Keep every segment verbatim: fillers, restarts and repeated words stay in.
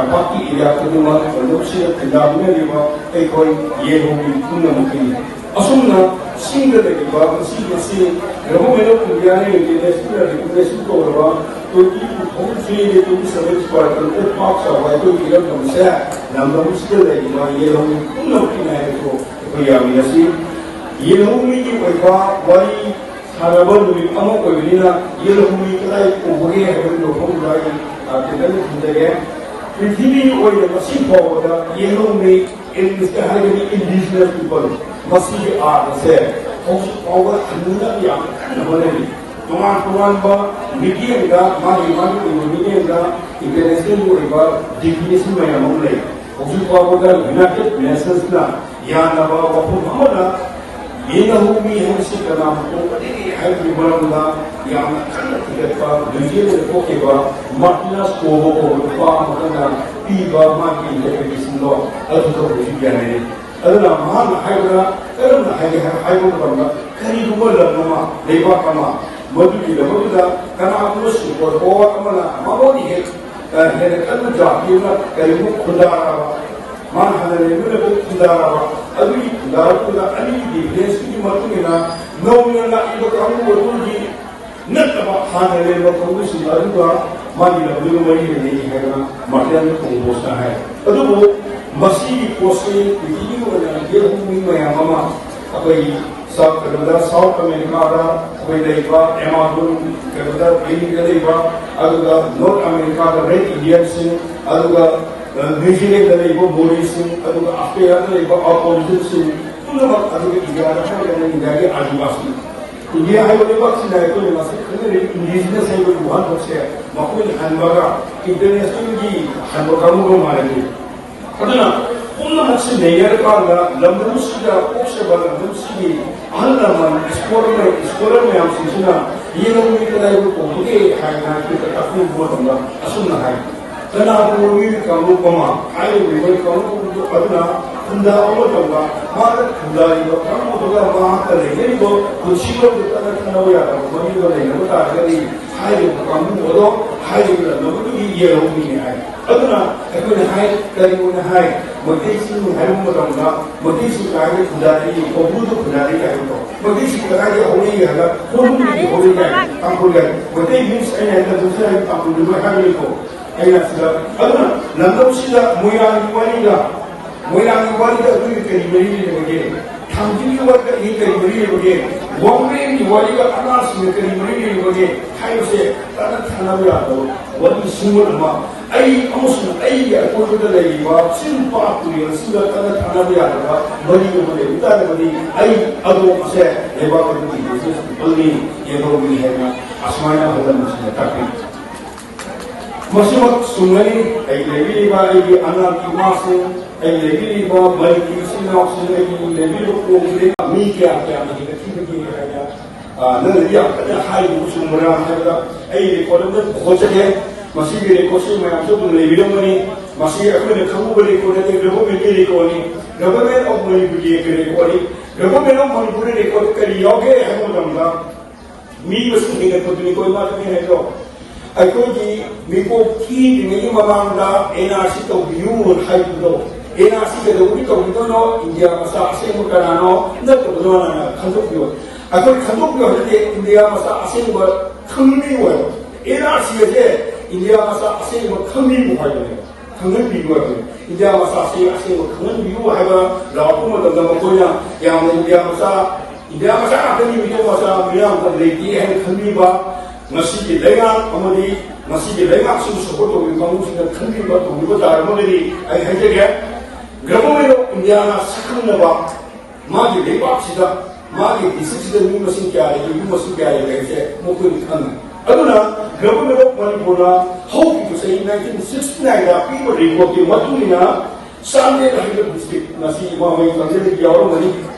ꯇꯝꯄꯥꯛꯀꯤ ꯑꯦꯔꯤꯌꯥ ꯈꯨꯗꯤꯡꯃꯛ ꯂꯧꯁꯤꯡꯗ ꯈꯨꯟꯗꯥꯃꯤꯟꯅꯔꯤꯕ ꯑꯩꯈꯣꯏ ꯌꯦꯜꯍꯧꯃꯤ ꯄꯨꯝꯅꯃꯛꯀꯤꯅꯤ꯫ ꯑꯁꯨꯝꯅ ꯆꯤꯡꯗ ꯂꯩꯔꯤꯕ ꯃꯁꯤ ꯃꯁꯤ Government of India ꯅ International Recognition ꯇꯧꯔꯕ twenty two thousand three twenty seven square kilometre ꯄꯥꯛ ꯆꯥꯎꯕ ꯑꯩꯈꯣꯏꯒꯤ ꯏꯔꯝꯗꯝꯁꯦ ꯂꯝꯗꯝꯁꯤꯗ ꯂꯩꯔꯤꯕ ꯌꯦꯜꯍꯧꯃꯤ ꯄꯨꯝꯅꯃꯛꯀꯤꯅꯤ ꯍꯥꯏꯕꯁꯨ ꯑꯩꯈꯣꯏ ꯌꯥꯃꯤꯟꯅꯁꯤ꯫ ꯌꯦꯜꯍꯧꯃꯤꯒꯤ ꯑꯣꯏꯕ ꯋꯥꯔꯤ ꯁꯥꯟꯅꯕ ꯅꯨꯃꯤꯠ ꯑꯃ ꯑꯣꯏꯕꯅꯤꯅ ꯌꯦꯜꯍꯧꯃꯤ ꯀꯗꯥꯏ ꯎꯕꯒꯦ ꯍꯥꯏꯕꯒꯤ ꯃꯐꯝꯗ ꯑꯩ ꯇꯦꯟꯇꯛꯅ ꯊꯝꯖꯒꯦ꯫ ꯄ꯭ꯔꯤꯊꯤꯕꯤꯒꯤ ꯑꯣꯏꯅ ꯉꯁꯤ ꯐꯥꯎꯕꯗ ꯌꯦꯜꯍꯧꯃꯤ, English ꯇ ꯍꯥꯏꯔꯒꯗꯤ indigenous people, ꯃꯁꯤꯒꯤ ꯑꯥꯔꯠ ꯑꯁꯦ ꯍꯧꯖꯤꯛ ꯐꯥꯎꯕ ꯍꯟꯅꯕ ꯌꯥꯝ ꯀꯟꯅ ꯍꯣꯠꯅꯔꯤ꯫ ꯇꯣꯉꯥꯟ ꯇꯣꯉꯥꯟꯕ ꯃꯤꯠꯌꯦꯡꯗ, ꯃꯥꯒꯤ ꯃꯥꯒꯤ ꯑꯣꯏꯕ ꯃꯤꯠꯌꯦꯡꯗ international ꯒꯤ ꯑꯣꯏꯕ definition ꯃꯌꯥꯝ ꯑꯃ ꯂꯩ꯫ ꯍꯧꯖꯤꯛ ꯐꯥꯎꯕꯗ United Nations ꯅ ꯌꯥꯅꯕ ꯋꯥꯐꯝ ꯑꯃꯗ ꯌꯦꯜꯍꯧꯃꯤ ꯍꯥꯏꯕꯁꯤ ꯀꯅꯥꯕꯨ ꯀꯧꯒꯗꯒꯦ ꯍꯥꯏꯕꯒꯤ ꯃꯔꯝꯗ ꯌꯥꯝꯅ ꯀꯟꯅ ꯊꯤꯒꯠꯄ ꯅ꯭ꯌꯨ ꯖꯤꯂꯦꯟꯗ ꯊꯣꯛꯈꯤꯕ ꯃꯥꯔꯇꯤꯅꯁ ꯀꯣꯕꯣ ꯀꯧꯕ ꯅꯨꯄꯥ ꯑꯃꯈꯛꯅ ꯄꯤꯕ ꯃꯥꯒꯤ interpretation ꯗꯣ ꯑꯗꯨꯗ ꯍꯧꯖꯤꯛ ꯌꯥꯅꯔꯤ꯫ ꯑꯗꯨꯅ ꯃꯍꯥꯛꯅ ꯍꯥꯏꯕꯗ ꯀꯔꯝꯅ ꯍꯥꯏꯒꯦ ꯍꯥꯏ-, ꯍꯥꯏꯕ ꯃꯇꯝꯗ ꯀꯔꯤꯒꯨꯝꯕ ꯂꯝ ꯑꯃ, ꯂꯩꯕꯥꯛ ꯑꯃ, ꯃꯗꯨꯒꯤ ꯂꯝ ꯑꯗꯨꯗ ꯀꯅꯥꯒꯨꯝꯕ super power ꯑꯃꯅ ꯃꯉꯣꯟꯗ ꯍꯦꯛ, ꯑ, ꯍꯦꯟꯅ ꯀꯟꯕ ꯖꯥꯇꯤ ꯑꯃ ꯀꯔꯤꯒꯨꯝꯕ ꯈꯨꯟꯗꯥꯔꯕ, ꯃꯥꯅ ꯍꯥꯟꯅ ꯂꯩꯔꯝꯕ ꯂꯝꯗꯨ ꯈꯨꯟꯗꯥꯔꯕ, ꯑꯗꯨꯒꯤ ꯈꯨꯟꯗꯥꯔꯛꯄꯗ ꯑꯅꯤꯒꯤ difference ꯇꯨꯒꯤ ꯃꯇꯨꯡ ꯏꯟꯅ ꯅꯧꯅ ꯂꯥꯛꯏꯕ ꯀꯥꯡꯕꯨ ꯑꯗꯨꯒꯤ ꯅꯠꯇꯕ ꯍꯥꯟꯅ ꯂꯩꯔꯝꯕ ꯀꯥꯡꯕꯨꯁꯤꯡ ꯑꯗꯨꯒ ꯃꯥꯒꯤ ꯂꯝꯗꯨꯒ ꯃꯔꯤ ꯂꯩꯅꯩ ꯍꯥꯏꯗꯅ ꯃꯥꯔꯇꯤꯟ ꯀꯣꯝꯕꯣꯁꯅ ꯍꯥꯏ꯫ ꯑꯗꯨꯕꯨ ꯃꯁꯤꯒꯤ ꯄꯣꯠꯁꯤ ꯄ꯭ꯔꯤꯊꯤꯕꯤꯒꯤ ꯑꯣꯏꯅ ꯌꯦꯜꯍꯧꯃꯤ ꯃꯌꯥꯝ ꯑꯃ ꯑꯩꯈꯣꯏ ꯁꯥꯎꯠ, ꯀꯩꯅꯣꯗ, ꯁꯥꯎꯠ ꯑꯃꯦꯔꯤꯀꯥꯗ ꯑꯩꯈꯣꯏ ꯂꯩꯕ ꯑꯦꯃꯥꯖꯣꯟ, ꯀꯩꯅꯣꯗ, ꯚꯦꯂꯤꯗ ꯂꯩꯕ, ꯑꯗꯨꯒ ꯅꯣꯔꯠ ꯑꯃꯦꯔꯤꯀꯥꯗ ꯔꯦꯗ ꯏꯟꯗꯤꯌꯟꯁꯤꯡ, ꯑꯗꯨꯒ, ꯑ, ꯅ꯭ꯌꯨ ꯖꯤꯂꯦꯟꯗ ꯂꯩꯕ ꯃꯣꯔꯤꯁꯤꯡ, ꯑꯗꯨꯒ ꯑꯁꯇ꯭ꯔꯦꯂꯤꯌꯥꯗ ꯂꯩꯕ ꯑꯕꯣꯔꯤꯖꯤꯟꯁꯤꯡ, ꯄꯨꯝꯅꯃꯛ, ꯑꯗꯨꯒ ꯏꯟꯗꯤꯌꯥꯗ ꯍꯥꯏꯔꯒꯅ ꯏꯟꯗꯤꯌꯥꯒꯤ ꯑꯥꯗꯤꯋꯥꯁꯤ꯫ ꯏꯟꯗꯤꯌꯥ ꯍꯥꯏꯕ ꯂꯩꯕꯥꯛꯁꯤꯗ ꯑꯩꯈꯣꯏꯅ ꯉꯁꯤ ꯈꯪꯅꯔꯤꯕ indigenous ꯍꯥꯏꯕ ꯋꯥꯍꯟꯊꯣꯛꯁꯦ ꯃꯈꯣꯏꯅ ꯍꯟꯕꯒ international ꯒꯤ ꯍꯟꯕ ꯀꯥꯡꯕꯨꯒ ꯃꯥꯟꯅꯗꯦ꯫ ꯑꯗꯨꯅ ꯄꯨꯝꯅꯃꯛꯁꯤ ꯅꯩꯅꯔꯀꯥꯟꯗ ꯂꯝꯗꯝꯁꯤꯗ ꯄꯣꯛꯆꯕ ꯂꯝꯗꯝꯁꯤꯒꯤ ꯑꯍꯜ ꯂꯃꯟ, ꯁ꯭ꯀꯣꯂꯔ, ꯁ꯭ꯀꯣꯂꯔ ꯃꯌꯥꯝꯁꯤꯡꯁꯤꯅ ꯌꯦꯜꯍꯧꯃꯤ ꯀꯗꯥꯏꯕꯨ ꯀꯧꯕꯒꯦ ꯍꯥꯏꯅ ꯑꯩꯈꯣꯏꯗ ꯇꯥꯛꯄꯤꯕ ꯃꯇꯝꯗ ꯑꯁꯨꯝꯅ ꯍꯥꯏ, "ꯀꯅꯥꯒꯨꯝꯕ ꯃꯤꯑꯣꯏ ꯀꯥꯡꯂꯨꯞ ꯑꯃ, ꯍꯥꯏꯔꯤꯕ ꯃꯤꯑꯣꯏ ꯀꯥꯡꯂꯨꯞ ꯑꯗꯨꯅ ꯈꯨꯟꯗꯥꯕ ꯃꯇꯝꯗ ꯃꯥꯅ ꯈꯨꯟꯗꯥꯔꯤꯕ ꯀꯥꯡꯕꯨꯗꯨꯒ ꯃꯍꯥꯛꯀ ꯂꯩꯅꯔꯤꯕ ꯄꯨꯟꯁꯤꯔꯣꯜꯗꯨ ꯇꯠꯅ ꯊꯥꯅꯕ ꯌꯥꯗꯕ ꯃꯔꯤꯗ ꯂꯩꯅꯕ ꯇꯥꯔꯒꯗꯤ ꯍꯥꯏꯔꯤꯕ ꯀꯥꯡꯕꯨ ꯑꯗꯣ ꯍꯥꯏꯔꯤꯕ ꯂꯝꯗꯝ ꯑꯗꯨꯒꯤ ꯌꯦꯜꯍꯧꯃꯤꯅꯤ ꯍꯥꯏ꯫ ꯑꯗꯨꯅ ꯑꯩꯈꯣꯏꯅ ꯍꯥꯏ, ꯀꯔꯤꯒꯨꯝꯕ ꯍꯥꯏ, ꯃꯩꯇꯩꯁꯤꯡ ꯍꯥꯏꯕ ꯃꯇꯝꯗ ꯃꯩꯇꯩꯁꯤꯡ ꯀꯥꯏꯗ ꯈꯨꯟꯗꯥꯔꯤ, ꯀꯧꯕ꯭ꯔꯨꯗ ꯈꯨꯟꯗꯥꯔꯤ ꯍꯥꯏꯕꯗꯣ, ꯃꯩꯇꯩꯁꯤꯡ ꯀꯗꯥꯏꯗ ꯍꯧꯔꯛꯏ ꯍꯥꯏꯕ, ꯀꯣꯅꯨꯡꯗꯒꯤ ꯍꯧꯔꯛꯏ ꯍꯥꯏ, ꯇꯥꯡꯈꯨꯜ ꯍꯥꯏ, ꯃꯩꯇꯩ ꯃꯤꯟꯁ ꯑꯩꯅ ꯍꯥꯏꯕꯗ ꯍꯧꯖꯤꯛ ꯍꯥꯏꯕ ꯇꯥꯡꯈꯨꯜꯗꯨ ꯂꯣꯏ ꯍꯥꯏꯕꯅꯤꯀꯣ꯫ ꯑꯩꯅ ꯁꯤꯗ, ꯑꯗꯨꯅ ꯂꯝꯗꯝꯁꯤꯗ ꯃꯣꯏꯔꯥꯡꯒꯤ ꯋꯥꯔꯤꯒ, ꯃꯣꯏꯔꯥꯡꯒꯤ ꯋꯥꯔꯤꯗ ꯑꯩꯈꯣꯏꯒꯤ ꯀꯔꯤ ꯃꯔꯤ ꯂꯩꯅꯕꯒꯦ? ꯊꯥꯡꯖꯤꯡꯒꯤ ꯋꯥꯔꯤꯗ ꯑꯩꯒꯤ ꯀꯔꯤ ꯃꯔꯤ ꯂꯩꯅꯕꯒꯦ? ꯋꯥꯡꯕ꯭ꯔꯦꯟꯒꯤ ꯋꯥꯔꯤꯒ ꯑꯅꯥꯁꯤꯡꯒ ꯀꯔꯤ ꯃꯔꯤ ꯂꯩꯅꯕꯒꯦ ꯍꯥꯏꯕꯁꯦ ꯇꯠꯅ ꯊꯥꯅꯕ ꯌꯥꯗꯕ ꯋꯥꯔꯤ ꯁꯤꯡꯕ ꯑꯃ, ꯑꯩ ꯑꯃꯁꯨꯡ ꯑꯩꯒꯤ ꯑꯀꯣꯏꯕꯗ ꯂꯩꯔꯤꯕ ꯆꯤꯡ ꯄꯥꯠ ꯇꯨꯔꯦꯜꯁꯤꯡꯒ ꯇꯠꯅ ꯊꯥꯅꯕ ꯌꯥꯗꯕ ꯃꯔꯤ ꯑꯃ ꯂꯩꯕ ꯇꯥꯔꯒꯗꯤ, ꯑꯩ ꯑꯗꯣꯝ ꯑꯁꯦ ꯂꯩꯕꯥꯛ ꯑꯗꯨꯒꯤ indigenous peopleꯅꯤ, ꯌꯦꯜꯍꯧꯃꯤꯅꯤ ꯍꯥꯏꯅ ꯑꯁꯨꯃꯥꯏꯅ ꯑꯍꯜ ꯂꯃꯟꯁꯤꯡꯅ ꯇꯥꯛꯄꯤ꯫ ꯃꯁꯤꯃꯛ ꯆꯨꯝꯒꯅꯤ꯫ ꯑꯩ ꯂꯩꯕꯤꯔꯤꯕ ꯑꯩꯒꯤ ꯑꯉꯥꯡ ꯏꯃꯥꯁꯤꯡ, ꯑꯩ ꯂꯩꯕꯤꯔꯤꯕ ꯃꯅꯤꯄꯨꯔꯤ ꯏꯆꯤꯜ ꯏꯅꯥꯎꯁꯤꯡ, ꯑꯩꯒꯤ ꯂꯩꯕꯤꯔꯤꯕ ꯀꯣꯝꯁꯤꯗ ꯃꯤ ꯀꯌꯥ ꯀꯌꯥꯅ ꯍꯦꯟꯒꯠꯈꯤꯕꯒꯦ ꯍꯥꯏꯅ, ꯑ, ꯅꯪꯅꯗꯤ ꯌꯥꯝ ꯀꯟꯅ ꯍꯥꯏꯔꯤꯕ ꯆꯨꯝꯕ꯭ꯔꯥ ꯍꯥꯏꯕꯗ, ꯑꯩ ꯔꯦꯀꯣꯔꯗ ꯑꯃ ꯄꯨꯊꯣꯛꯆꯒꯦ꯫ ꯃꯁꯤꯒꯤ ꯔꯦꯀꯣꯔꯗꯁꯤ ꯃꯌꯥꯝꯁꯨ ꯑꯗꯨꯝ ꯂꯩꯕꯤꯔꯝꯒꯅꯤ꯫ ꯃꯁꯤ ꯑꯩꯈꯣꯏꯅ ꯈꯪꯕ ꯔꯦꯀꯣꯔꯗ ꯅꯠꯇꯦ, ꯒꯚꯔꯟꯃꯦꯟꯠꯀꯤ ꯔꯦꯀꯣꯔꯗꯅꯤ꯫ Government of Manipurꯒꯤ ꯔꯦꯀꯣꯔꯗꯅꯤ꯫ Government of Manipurꯒꯤ ꯔꯦꯀꯣꯔꯗ ꯀꯔꯤ ꯌꯥꯎꯒꯦ ꯍꯥꯏꯕ ꯃꯇꯝꯗ, ꯃꯤ ꯃꯁꯤꯡ ꯍꯦꯟꯒꯠꯄꯗꯨꯅꯤꯀꯣ ꯏꯃꯥ ꯏꯕꯦꯟ ꯍꯥꯏꯗꯣ꯫ ꯑꯩꯈꯣꯏꯒꯤ ꯃꯤꯀꯣꯛ ꯊꯤꯗ꯭ꯔꯤꯉꯩꯒꯤ ꯃꯃꯥꯡꯗ ꯑꯦꯟ ꯑꯥꯔ ꯁꯤ ꯇꯧꯕꯤꯌꯨ ꯍꯥꯏꯕꯗꯣ, ꯑꯦꯟ ꯑꯥꯔ ꯁꯤ ꯀꯩꯗꯧꯕꯒꯤ ꯇꯧꯕꯤꯗꯣꯏꯅꯣ? ꯏꯟꯗꯤꯌꯥ ꯃꯆꯥ ꯑꯁꯦꯡꯕ ꯀꯅꯥꯅꯣ ꯅꯠꯇꯕꯅꯣꯅ ꯈꯟꯗꯣꯛꯄꯤꯌꯨ꯫ ꯑꯩꯈꯣꯏ ꯈꯟꯗꯣꯛꯄꯤꯌꯨ ꯍꯥꯏꯕꯗꯤ ꯏꯟꯗꯤꯌꯥ ꯃꯆꯥ ꯑꯁꯦꯡꯕ ꯈꯪꯕꯤꯌꯨ ꯍꯥꯏꯕ꯫ ꯑꯦꯟ ꯑꯥꯔ ꯁꯤ ꯑꯁꯦ ꯏꯟꯗꯤꯌꯥ ꯃꯆꯥ ꯑꯁꯦꯡꯕ ꯈꯪꯕꯤꯌꯨ ꯍꯥꯏꯕꯅꯦꯕ꯫ ꯈꯪꯍꯟꯕꯤꯌꯨ ꯍꯥꯏꯕꯅꯤ꯫ ꯏꯟꯗꯤꯌꯥ ꯃꯆꯥꯁꯤ ꯑꯁꯦꯡꯕ ꯈꯪꯍꯟꯕꯤꯌꯨ ꯍꯥꯏꯕ ꯂꯥꯎꯔꯛꯄ ꯃꯇꯝꯗ ꯃꯈꯣꯏꯅ ꯌꯥꯝꯅ ꯏꯟꯗꯤꯌꯥ ꯃꯆꯥ, ꯏꯟꯗꯤꯌꯥ ꯃꯆꯥ ꯉꯥꯛꯇꯅꯤ, ꯃꯤꯇꯣꯞ ꯃꯆꯥ ꯃꯤꯌꯥꯝ ꯂꯩꯇꯦ ꯍꯥꯏꯅ ꯈꯟꯕꯤꯕ, ꯉꯁꯤꯒꯤ ꯂꯩꯉꯥꯛ ꯑꯃꯗꯤ ꯉꯁꯤꯒꯤ ꯂꯩꯉꯥꯛꯁꯤꯕꯨ ꯁꯞꯄꯣꯔꯠ ꯇꯧꯕꯤꯕ ꯀꯥꯡꯕꯨꯁꯤꯡꯅ ꯈꯟꯕꯤꯕ ꯇꯧꯕꯤꯕ ꯇꯥꯔꯒꯗꯤ ꯑꯩ ꯍꯥꯏꯖꯒꯦ, Government of Indiaꯅ ꯁꯛꯈꯪꯅꯕ ꯃꯥꯒꯤ ꯂꯩꯕꯥꯛꯁꯤꯗ, ꯃꯥꯒꯤ ꯗꯤꯁꯇ꯭ꯔꯤꯛꯁꯤꯗ ꯃꯤ ꯃꯁꯤꯡ ꯀꯌꯥ ꯂꯩꯒꯦ, ꯌꯨꯝ ꯃꯁꯤꯡ ꯀꯌꯥ ꯂꯩꯒꯦ ꯍꯥꯏꯕꯁꯦ ꯃꯈꯣꯏꯅ ꯈꯪꯉꯤ꯫ ꯑꯗꯨꯅ Government of Manipurꯅ ꯍꯧꯈꯤꯕ ꯆꯍꯤ nineteen sixty nineꯗ ꯄꯤꯕ ꯔꯤꯄꯣꯔꯠꯀꯤ ꯃꯇꯨꯡ ꯏꯟꯅ ꯆꯥꯟꯗꯦꯜ ꯍꯥꯏꯕ ꯗꯤꯁꯇ꯭ꯔꯤꯛ, ꯉꯁꯤ ꯏꯃꯥ ꯍꯣꯏ ꯆꯥꯟꯗꯦꯜꯗꯒꯤ ꯌꯥꯎꯔꯝꯒꯅꯤ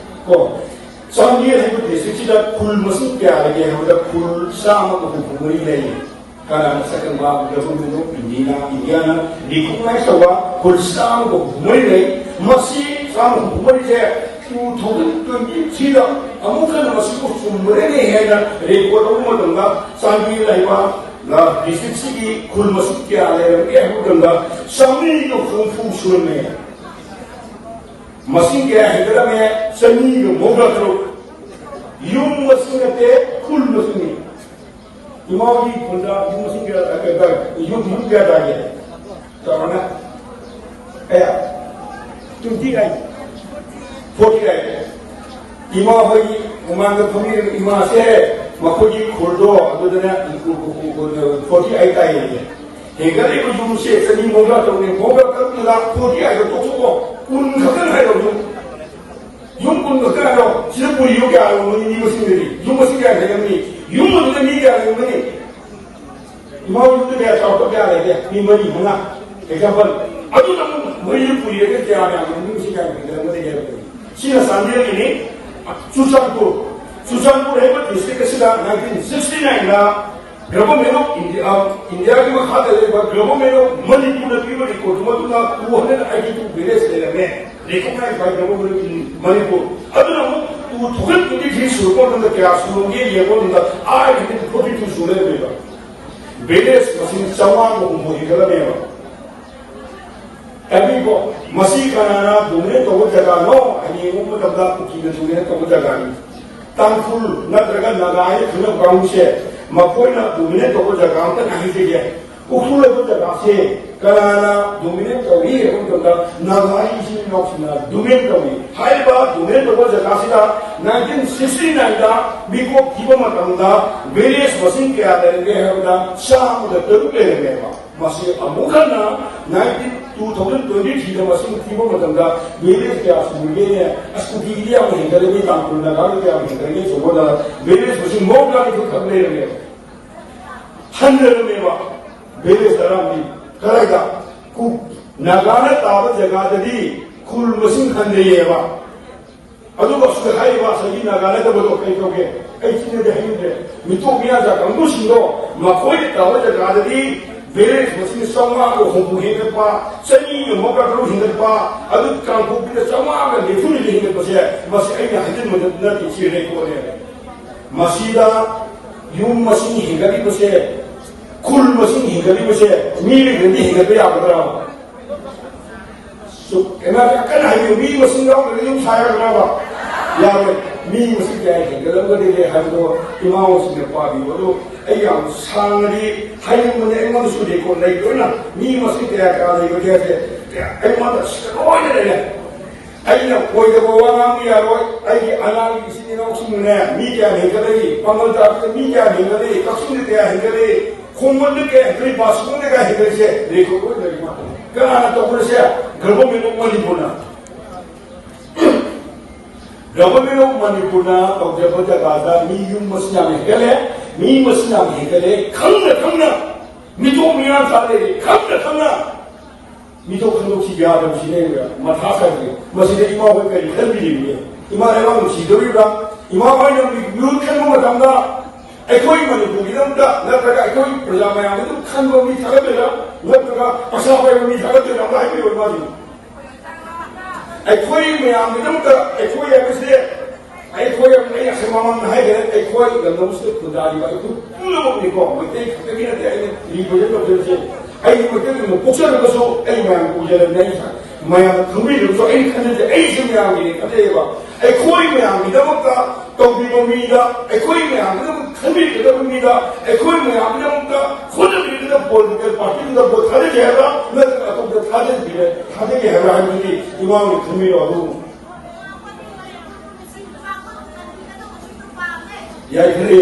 ꯀꯣ, ꯆꯥꯟꯗꯦꯜ ꯍꯥꯏꯕ ꯗꯤꯁꯇ꯭ꯔꯤꯛꯁꯤꯗ ꯈꯨꯜ ꯃꯁꯤꯡ ꯀꯌꯥ ꯂꯩꯒꯦ ꯍꯥꯏꯕꯗ ꯈꯨꯜ ꯆꯥꯝꯃꯒ ꯍꯨꯝꯐꯨ ꯃꯔꯤ ꯂꯩ꯫ ꯀꯅꯥꯅ ꯁꯛꯈꯪꯕ? Government of Indiaꯅ, ꯏꯟꯗꯤꯌꯥꯅ recognise ꯇꯧꯕ ꯈꯨꯜ ꯆꯥꯝꯃꯒ ꯍꯨꯝꯐꯨ ꯃꯔꯤ ꯂꯩ꯫ ꯃꯁꯤ ꯆꯥꯝꯃꯒ ꯍꯨꯝꯐꯨ ꯃꯔꯤꯁꯦ two thousand twenty threeꯗ ꯑꯃꯨꯛ ꯍꯟꯅ ꯃꯁꯤꯕꯨ ꯆꯨꯝꯕ꯭ꯔꯅꯦ ꯍꯥꯏꯅ ꯔꯦꯀꯣꯔꯗ ꯂꯧꯕ ꯃꯇꯝꯗ ꯆꯥꯟꯗꯦꯜ ꯍꯥꯏꯕ ꯗꯤꯁꯇ꯭ꯔꯤꯛꯁꯤꯒꯤ ꯈꯨꯜ ꯃꯁꯤꯡ ꯀꯌꯥ ꯂꯩꯔꯝꯒꯦ ꯍꯥꯏꯕ ꯃꯇꯝꯗ ꯆꯥꯃꯔꯤꯒ ꯍꯨꯝꯐꯨ ꯁꯨꯔꯝꯃꯦ꯫ ꯃꯁꯤꯡ ꯀꯌꯥ ꯍꯦꯟꯒꯠꯂꯝꯃꯦ? ꯆꯅꯤꯒ ꯃꯧꯗ꯭ꯔꯥ ꯇꯔꯨꯛ꯫ ꯌꯨꯝ ꯃꯁꯤꯡ ꯅꯠꯇꯦ, ꯈꯨꯜ ꯃꯁꯤꯡꯅꯤ꯫ ꯏꯃꯥꯒꯤ ꯈꯨꯜꯗ ꯌꯨꯝ ꯃꯁꯤꯡ ꯀꯌꯥ, ꯀꯌꯥ, ꯌꯨꯝ, ꯌꯨꯝ ꯀꯌꯥ ꯇꯥꯒꯦ? ꯆꯥꯎꯔꯥꯛꯅ ꯀꯌꯥ? Twenty eight, forty eight. ꯏꯃꯥ ꯍꯣꯏꯒꯤ ꯃꯃꯥꯡꯗ ꯐꯝꯕꯤꯔꯤꯕ ꯏꯃꯥꯁꯦ, ꯃꯈꯣꯏꯒꯤ ꯈꯨꯜꯗꯣ ꯑꯗꯨꯗꯅ ꯐꯣꯔꯇꯤ ꯑꯩꯠ ꯇꯥꯏꯌꯦ꯫ ꯍꯦꯟꯒꯠꯂꯤꯕ ꯌꯨꯝꯁꯦ ꯆꯅꯤ ꯃꯧꯗ꯭ꯔꯥ ꯇꯔꯨꯛꯅꯤ꯫ ꯃꯧꯗ꯭ꯔꯥ ꯇꯔꯨꯛꯇꯨꯗ ꯐꯣꯔꯇꯤ ꯑꯩꯠꯇꯣ ꯇꯣꯛꯊꯣꯛꯑꯣ, ꯀꯨꯟ ꯈꯛꯇꯪ ꯍꯥꯏꯔꯣ꯫ ꯌꯨꯝ, ꯌꯨꯝ ꯀꯨꯟ ꯈꯛꯇꯪ ꯍꯥꯏꯔꯣ꯫ ꯁꯤꯗ ꯄꯨꯔꯤꯕ ꯀꯌꯥ ꯂꯩꯔꯝꯒꯅꯤ? ꯃꯤ ꯃꯁꯤꯡꯗꯗꯤ ꯌꯨꯝ ꯃꯁꯤꯡ ꯀꯌꯥ ꯂꯩꯔꯝꯒꯅꯤ? ꯌꯨꯝ ꯑꯗꯨꯗ ꯃꯤ ꯀꯌꯥ ꯂꯩꯔꯝꯒꯅꯤ? ꯏꯃꯥ ꯌꯨꯝꯗ ꯀꯌꯥ ꯆꯥꯎꯔꯛꯄ ꯀꯌꯥ ꯂꯩꯒꯦ? ꯃꯤ ꯃꯔꯤ ꯃꯉꯥ꯫ ꯑꯦꯛꯖꯥꯝꯄꯜ, ꯑꯗꯨꯅ ꯑꯃꯨꯛ ꯃꯔꯤꯗ ꯄꯨꯔꯤꯔꯒ ꯀꯌꯥ ꯌꯥꯝꯅ ꯃꯤ ꯃꯁꯤꯡ ꯀꯌꯥ ꯍꯦꯟꯒꯠꯂꯝꯒꯗꯒꯦ ꯍꯥꯏꯕꯗꯨꯅꯤ꯫ ꯁꯤꯅ ꯆꯥꯟꯗꯦꯜꯒꯤꯅꯤ꯫ ꯆꯨꯔꯆꯥꯟꯄꯨꯔ, ꯆꯨꯔꯆꯥꯟꯄꯨꯔ ꯍꯥꯏꯕ ꯗꯤꯁꯇ꯭ꯔꯤꯛ ꯑꯁꯤꯗ ꯅꯥꯏꯟꯇꯤꯟ ꯁꯤꯛꯁꯇꯤ ꯅꯥꯏꯟꯗ Government of India, ꯏꯟꯗꯤꯌꯥꯒꯤ ꯃꯈꯥꯗ ꯂꯩꯕ Government of ꯃꯅꯤꯄꯨꯔꯅ ꯄꯤꯕ ꯔꯦꯀꯣꯔꯠꯇꯨ ꯃꯇꯨꯡꯗ two hundred eighty two village ꯂꯩꯔꯝꯃꯦ, recognized by Government of Manipur. ꯑꯗꯨꯅ ꯑꯃꯨꯛ two thousand twenty three ꯁꯨꯔꯛꯄ ꯃꯇꯝꯗ ꯀꯌꯥ ꯁꯨꯔꯝꯒꯦ ꯌꯦꯡꯕ ꯃꯇꯝꯗ eight hundred forty two ꯁꯨ ꯂꯩꯔꯝꯃꯦꯕ꯫ Village ꯃꯁꯤꯡ ꯆꯥꯝꯃꯉꯥꯒ ꯍꯨꯝꯐꯨ ꯍꯦꯟꯒꯠꯂꯝꯃꯦꯕ꯫ ꯇꯥꯕꯤꯀꯣ, ꯃꯁꯤ ꯀꯅꯥꯅ dominate ꯇꯧꯕ ꯖꯒꯥꯅꯣ ꯍꯥꯏꯅ ꯌꯦꯡꯕ ꯃꯇꯝꯗ ꯀꯨꯀꯤꯅ dominate ꯇꯧꯕ ꯖꯒꯥꯅꯤ꯫ ꯇꯥꯡꯈꯨꯜ ꯅꯠꯇ꯭ꯔꯒ ꯅꯥꯒꯥ ꯍꯥꯏꯅ ꯈꯪꯅꯕ ꯀꯥꯡꯕꯨꯁꯦ, ꯃꯈꯣꯏꯅ dominate ꯇꯧꯕ ꯖꯒꯥ ꯑꯝꯇ ꯍꯥꯏꯖꯒꯦ꯫ ꯎꯈ꯭ꯔꯨꯜ ꯍꯥꯏꯕ ꯖꯒꯥꯁꯦ ꯀꯅꯥꯅ dominate ꯇꯧꯏ ꯍꯥꯏꯕ ꯃꯇꯝꯗ ꯅꯥꯒꯥ ꯏꯆꯤꯟ ꯏꯅꯥꯎꯁꯤꯡꯅ dominate ꯇꯧꯏ꯫ ꯍꯥꯏꯔꯤꯕ dominate ꯇꯧꯕ ꯖꯒꯥꯁꯤꯗ nineteen sixty nineꯗ ꯃꯤꯀꯣꯛ ꯊꯤꯕ ꯃꯇꯝꯗ village ꯃꯁꯤꯡ ꯀꯌꯥ ꯂꯩꯔꯝꯒꯦ ꯍꯥꯏꯕꯗ ꯆꯥꯝꯃꯗ ꯇꯔꯨꯛ ꯂꯩꯔꯝꯃꯦꯕ꯫ ꯃꯁꯤ ꯑꯃꯨꯛ ꯍꯟꯅ nineteen, two thousand twenty threeꯗ ꯃꯁꯤꯡ ꯊꯤꯕ ꯃꯇꯝꯗ village ꯀꯌꯥ ꯁꯨꯔꯒꯦꯅꯦ? ꯑꯁ, ꯀꯨꯀꯤꯒꯤꯗꯤ ꯌꯥꯝ ꯍꯦꯟꯒꯠꯂꯦꯅꯦ, ꯇꯥꯡꯈꯨꯜ ꯅꯥꯒꯥꯒꯤꯗꯤ ꯌꯥꯝ ꯍꯦꯟꯒꯠꯂꯦꯅꯦ, ꯁꯨꯝꯕꯗ village ꯃꯁꯤꯡ ꯃꯧꯗ꯭ꯔꯥ ꯅꯤꯊꯣꯏ ꯈꯛ ꯂꯩꯔꯝꯃꯦꯕ꯫ ꯍꯟꯊꯔꯝꯃꯦꯕ꯫ Village ꯇꯔꯥꯃꯔꯤ꯫ ꯀꯗꯥꯏꯗ? ꯀꯨ-, ꯅꯥꯒꯥꯅ ꯇꯥꯕ ꯖꯒꯥꯗꯗꯤ ꯈꯨꯜ ꯃꯁꯤꯡ ꯍꯟꯊꯩꯌꯦꯕ꯫ ꯑꯗꯨꯒ ꯁꯤꯗ ꯍꯥꯏꯔꯤꯕ ꯉꯁꯥꯏꯒꯤ ꯅꯥꯒꯥ ꯅꯠꯇꯕꯗꯣ ꯀꯩ ꯀꯧꯒꯦ? ꯑꯩ ꯆꯤꯟꯅꯗꯤ ꯍꯥꯏꯅꯤꯡꯗ꯭ꯔꯦ꯫ ꯃꯤꯇꯣꯞ ꯃꯤꯌꯥꯟꯆꯥ ꯀꯥꯡꯕꯨꯁꯤꯡꯗꯣ, ꯃꯈꯣꯏꯅ ꯇꯥꯕ ꯖꯒꯥꯗꯗꯤ village ꯃꯁꯤꯡ ꯆꯥꯝꯃꯉꯥꯒ ꯍꯨꯝꯐꯨ ꯍꯦꯟꯒꯠꯄ, ꯆꯅꯤꯒ ꯃꯧꯗ꯭ꯔꯥ ꯇꯔꯨꯛ ꯍꯦꯟꯒꯠꯄ, ꯑꯗꯨ ꯀꯥꯡꯄꯣꯛꯄꯤꯗ ꯆꯥꯝꯃꯉꯥꯒ ꯅꯤꯐꯨ ꯅꯤꯊꯣꯏ ꯍꯦꯟꯒꯠꯄꯁꯦ, ꯃꯁꯤ ꯑꯩꯅ ꯍꯥꯏꯖꯤꯟꯕ ꯅꯠꯇꯦ, ꯆꯦ ꯔꯦꯀꯣꯔꯗꯅꯦ꯫ ꯃꯁꯤꯗ ꯌꯨꯝ ꯃꯁꯤꯡ ꯍꯦꯟꯒꯠꯂꯤꯕꯁꯦ ꯈꯨꯜ ꯃꯁꯤꯡ ꯍꯦꯟꯒꯠꯂꯤꯕꯁꯦ ꯃꯤ ꯂꯩꯇ꯭ꯔꯗꯤ ꯍꯦꯟꯒꯠꯄ ꯌꯥꯒꯗ꯭ꯔꯥ? ꯁꯨ-, ꯀꯩꯅꯣ, ꯀꯟꯅ ꯍꯥꯏꯕꯤꯌꯨ, ꯃꯤ ꯃꯁꯤꯡ ꯌꯥꯎꯗ꯭ꯔꯗꯤ ꯌꯨꯝ ꯁꯥ ꯌꯥꯒꯗ꯭ꯔꯕ? ꯌꯥꯔꯣꯏ꯫ ꯃꯤ ꯃꯁꯤꯡ ꯀꯌꯥ ꯍꯦꯟꯒꯠꯂꯝꯒꯗꯒꯦ ꯍꯥꯏꯕꯗꯣ ꯏꯃꯥ ꯍꯣꯏꯁꯤꯡꯅ ꯄꯥꯕꯤꯌꯨ꯫ ꯑꯗꯨ ꯑꯩ ꯌꯥꯝ ꯁꯥꯡꯅꯗꯤ ꯍꯥꯏꯅꯤꯡꯕꯅꯦ, ꯑꯩꯉꯣꯟꯗꯁꯨ ꯔꯦꯀꯣꯔꯗ ꯂꯩ ꯂꯣꯏꯅ꯫ ꯃꯤ ꯃꯁꯤꯡ ꯀꯌꯥ ꯀꯌꯥ ꯂꯩꯕꯒꯦ ꯍꯥꯏꯁꯦ ꯑꯩꯉꯣꯟꯗ ꯂꯣꯏꯅ ꯂꯩꯔꯦ꯫ ꯑꯩꯅ ꯑꯣꯏꯗꯕ ꯋꯥ ꯉꯥꯡꯕ ꯌꯥꯔꯣꯏ꯫ ꯑꯩꯒꯤ ꯑꯉꯥꯡꯒꯤ ꯏꯆꯤꯟ ꯏꯅꯥꯎꯁꯤꯡꯅꯅꯦ, ꯃꯤ ꯀꯌꯥ ꯍꯦꯟꯒꯠꯂꯛꯏ, ꯄꯥꯡꯒꯜ ꯇꯥꯕꯗ ꯃꯤ ꯀꯌꯥ ꯍꯦꯟꯒꯠꯂꯛꯏ, ꯀꯛꯆꯤꯡꯗ ꯀꯌꯥ ꯍꯦꯟꯒꯠꯂꯛꯏ, ꯈꯣꯡꯃꯟꯗ ꯀꯌꯥ ꯍꯦꯟꯒꯠꯂꯛꯏ, ꯕꯥꯁꯀꯣꯟꯗ ꯀꯌꯥ ꯍꯦꯟꯒꯠꯂꯛꯏꯁꯦ ꯔꯦꯀꯣꯔꯗ ꯂꯣꯏ ꯂꯩꯔꯤ ꯉꯥꯛꯇꯅꯤ꯫ ꯀꯅꯥꯅ ꯇꯧꯕꯅꯣꯁꯦ? Government of ꯃꯅꯤꯄꯨꯔꯅ꯫ Government of ꯃꯅꯤꯄꯨꯔꯅ ꯇꯧꯖꯕ ꯖꯒꯥꯗ ꯃꯤ ꯌꯨꯝ ꯃꯁꯤꯡ ꯌꯥꯝ ꯍꯦꯟꯒꯠꯂꯦ, ꯃꯤ ꯃꯁꯤꯡ ꯌꯥꯝ ꯍꯦꯟꯒꯠꯂꯦ, ꯈꯪꯅ ꯈꯪꯅ ꯃꯤꯇꯣꯞ ꯃꯤꯌꯥꯝ ꯆꯥ ꯂꯩꯔꯦ, ꯈꯪꯅ ꯈꯪꯅ꯫ ꯃꯤꯇꯣꯞ ꯈꯟꯗꯣꯛꯈꯤ ꯌꯥꯗꯕꯁꯤꯅꯦ ꯃꯊꯥ ꯁꯥꯏꯁꯦ꯫ ꯃꯁꯤꯗ ꯏꯃꯥ ꯍꯣꯏ ꯀꯔꯤ ꯈꯟꯕꯤꯔꯤꯕꯒꯦ? ꯏꯃꯥ ꯂꯩꯕꯥꯛ ꯅꯨꯡꯁꯤꯗꯧꯔꯤꯕ꯭ꯔꯥ? ꯏꯃꯥ ꯍꯣꯏꯅ ꯃꯤꯍꯨꯠ ꯈꯟꯕ ꯃꯇꯝꯗ ꯑꯩꯈꯣꯏ ꯃꯅꯤꯄꯨꯔꯒꯤꯗꯃꯛꯇ ꯅꯠꯇ꯭ꯔꯒ ꯑꯩꯈꯣꯏ ꯄ꯭ꯔꯖꯥ ꯃꯌꯥꯝꯒꯤꯗꯃꯛ ꯈꯟꯕ ꯃꯤ ꯊꯥꯒꯠꯇꯣꯏꯔꯥ, ꯅꯠꯇ꯭ꯔꯒ ꯄꯩꯁꯥ ꯄꯥꯏꯕ ꯃꯤ ꯊꯥꯒꯠꯇꯣꯏꯔꯥ? ꯑꯝꯇ ꯍꯥꯏꯕꯤꯌꯨ ꯏꯃꯥꯁꯤꯡ꯫ ꯑꯩꯈꯣꯏ ꯃꯌꯥꯝꯒꯤꯗꯃꯛꯇ ꯑꯩꯈꯣꯏ ꯍꯥꯏꯕꯁꯦ ꯑꯩꯈꯣꯏ ꯑꯃꯨꯛ ꯑꯩ ꯑꯁꯤ ꯃꯃꯥꯡꯗ ꯍꯥꯏꯈ꯭ꯔꯦ, ꯑꯩꯈꯣꯏ ꯂꯝꯗꯝꯁꯤꯗ ꯈꯨꯟꯗꯥꯔꯤꯕ ꯑꯩꯈꯣꯏ ꯄꯨꯝꯅꯃꯛꯅꯤꯀꯣ, ꯃꯩꯇꯩ ꯈꯛꯇꯒꯤ ꯅꯠꯇꯦ ꯑꯩꯅ represent ꯇꯧꯖꯔꯤꯁꯦ꯫ ꯑꯩ ꯃꯩꯇꯩ ꯑꯣꯏꯅ ꯄꯣꯛꯆꯔꯒꯁꯨ ꯑꯩ ꯃꯌꯥꯝ ꯄꯨꯖꯔꯕꯅꯦ, ꯑꯩ ꯃꯌꯥꯝꯅ ꯈꯪꯕꯤꯗ꯭ꯔꯒꯁꯨ ꯑꯩꯅ ꯈꯟꯖꯗꯦ, ꯑꯩꯁꯦ ꯃꯌꯥꯝꯒꯤꯅꯦ ꯈꯟꯖꯩꯌꯦꯕ꯫ ꯑꯩꯈꯣꯏ ꯃꯌꯥꯝꯒꯤꯗꯃꯛꯇ ꯇꯧꯕꯤꯕ ꯃꯤꯗ, ꯑꯩꯈꯣꯏ ꯃꯌꯥꯝꯒꯤꯗꯃꯛ ꯈꯟꯕꯤꯒꯗꯕ ꯃꯤꯗ, ꯑꯩꯈꯣꯏ ꯃꯌꯥꯝꯒꯤꯗꯃꯛꯇ ꯍꯣꯠꯅꯕꯤꯒꯗꯕ political party ꯗꯨꯗ vote ꯊꯥꯗꯒꯦ ꯍꯥꯏꯕ꯭ꯔꯥ, ꯅꯠꯇ꯭ꯔꯒ ꯑꯇꯣꯞꯄꯗ ꯊꯥꯗꯕꯤꯔꯦ, ꯊꯥꯗꯒꯦ ꯍꯥꯏꯕ꯭ꯔꯥ ꯍꯥꯏꯕꯗꯨꯗꯤ ꯏꯃꯥꯅ ꯈꯟꯕꯤꯔꯣ꯫ ꯑꯗꯨ ꯌꯥꯏꯐꯔꯦ,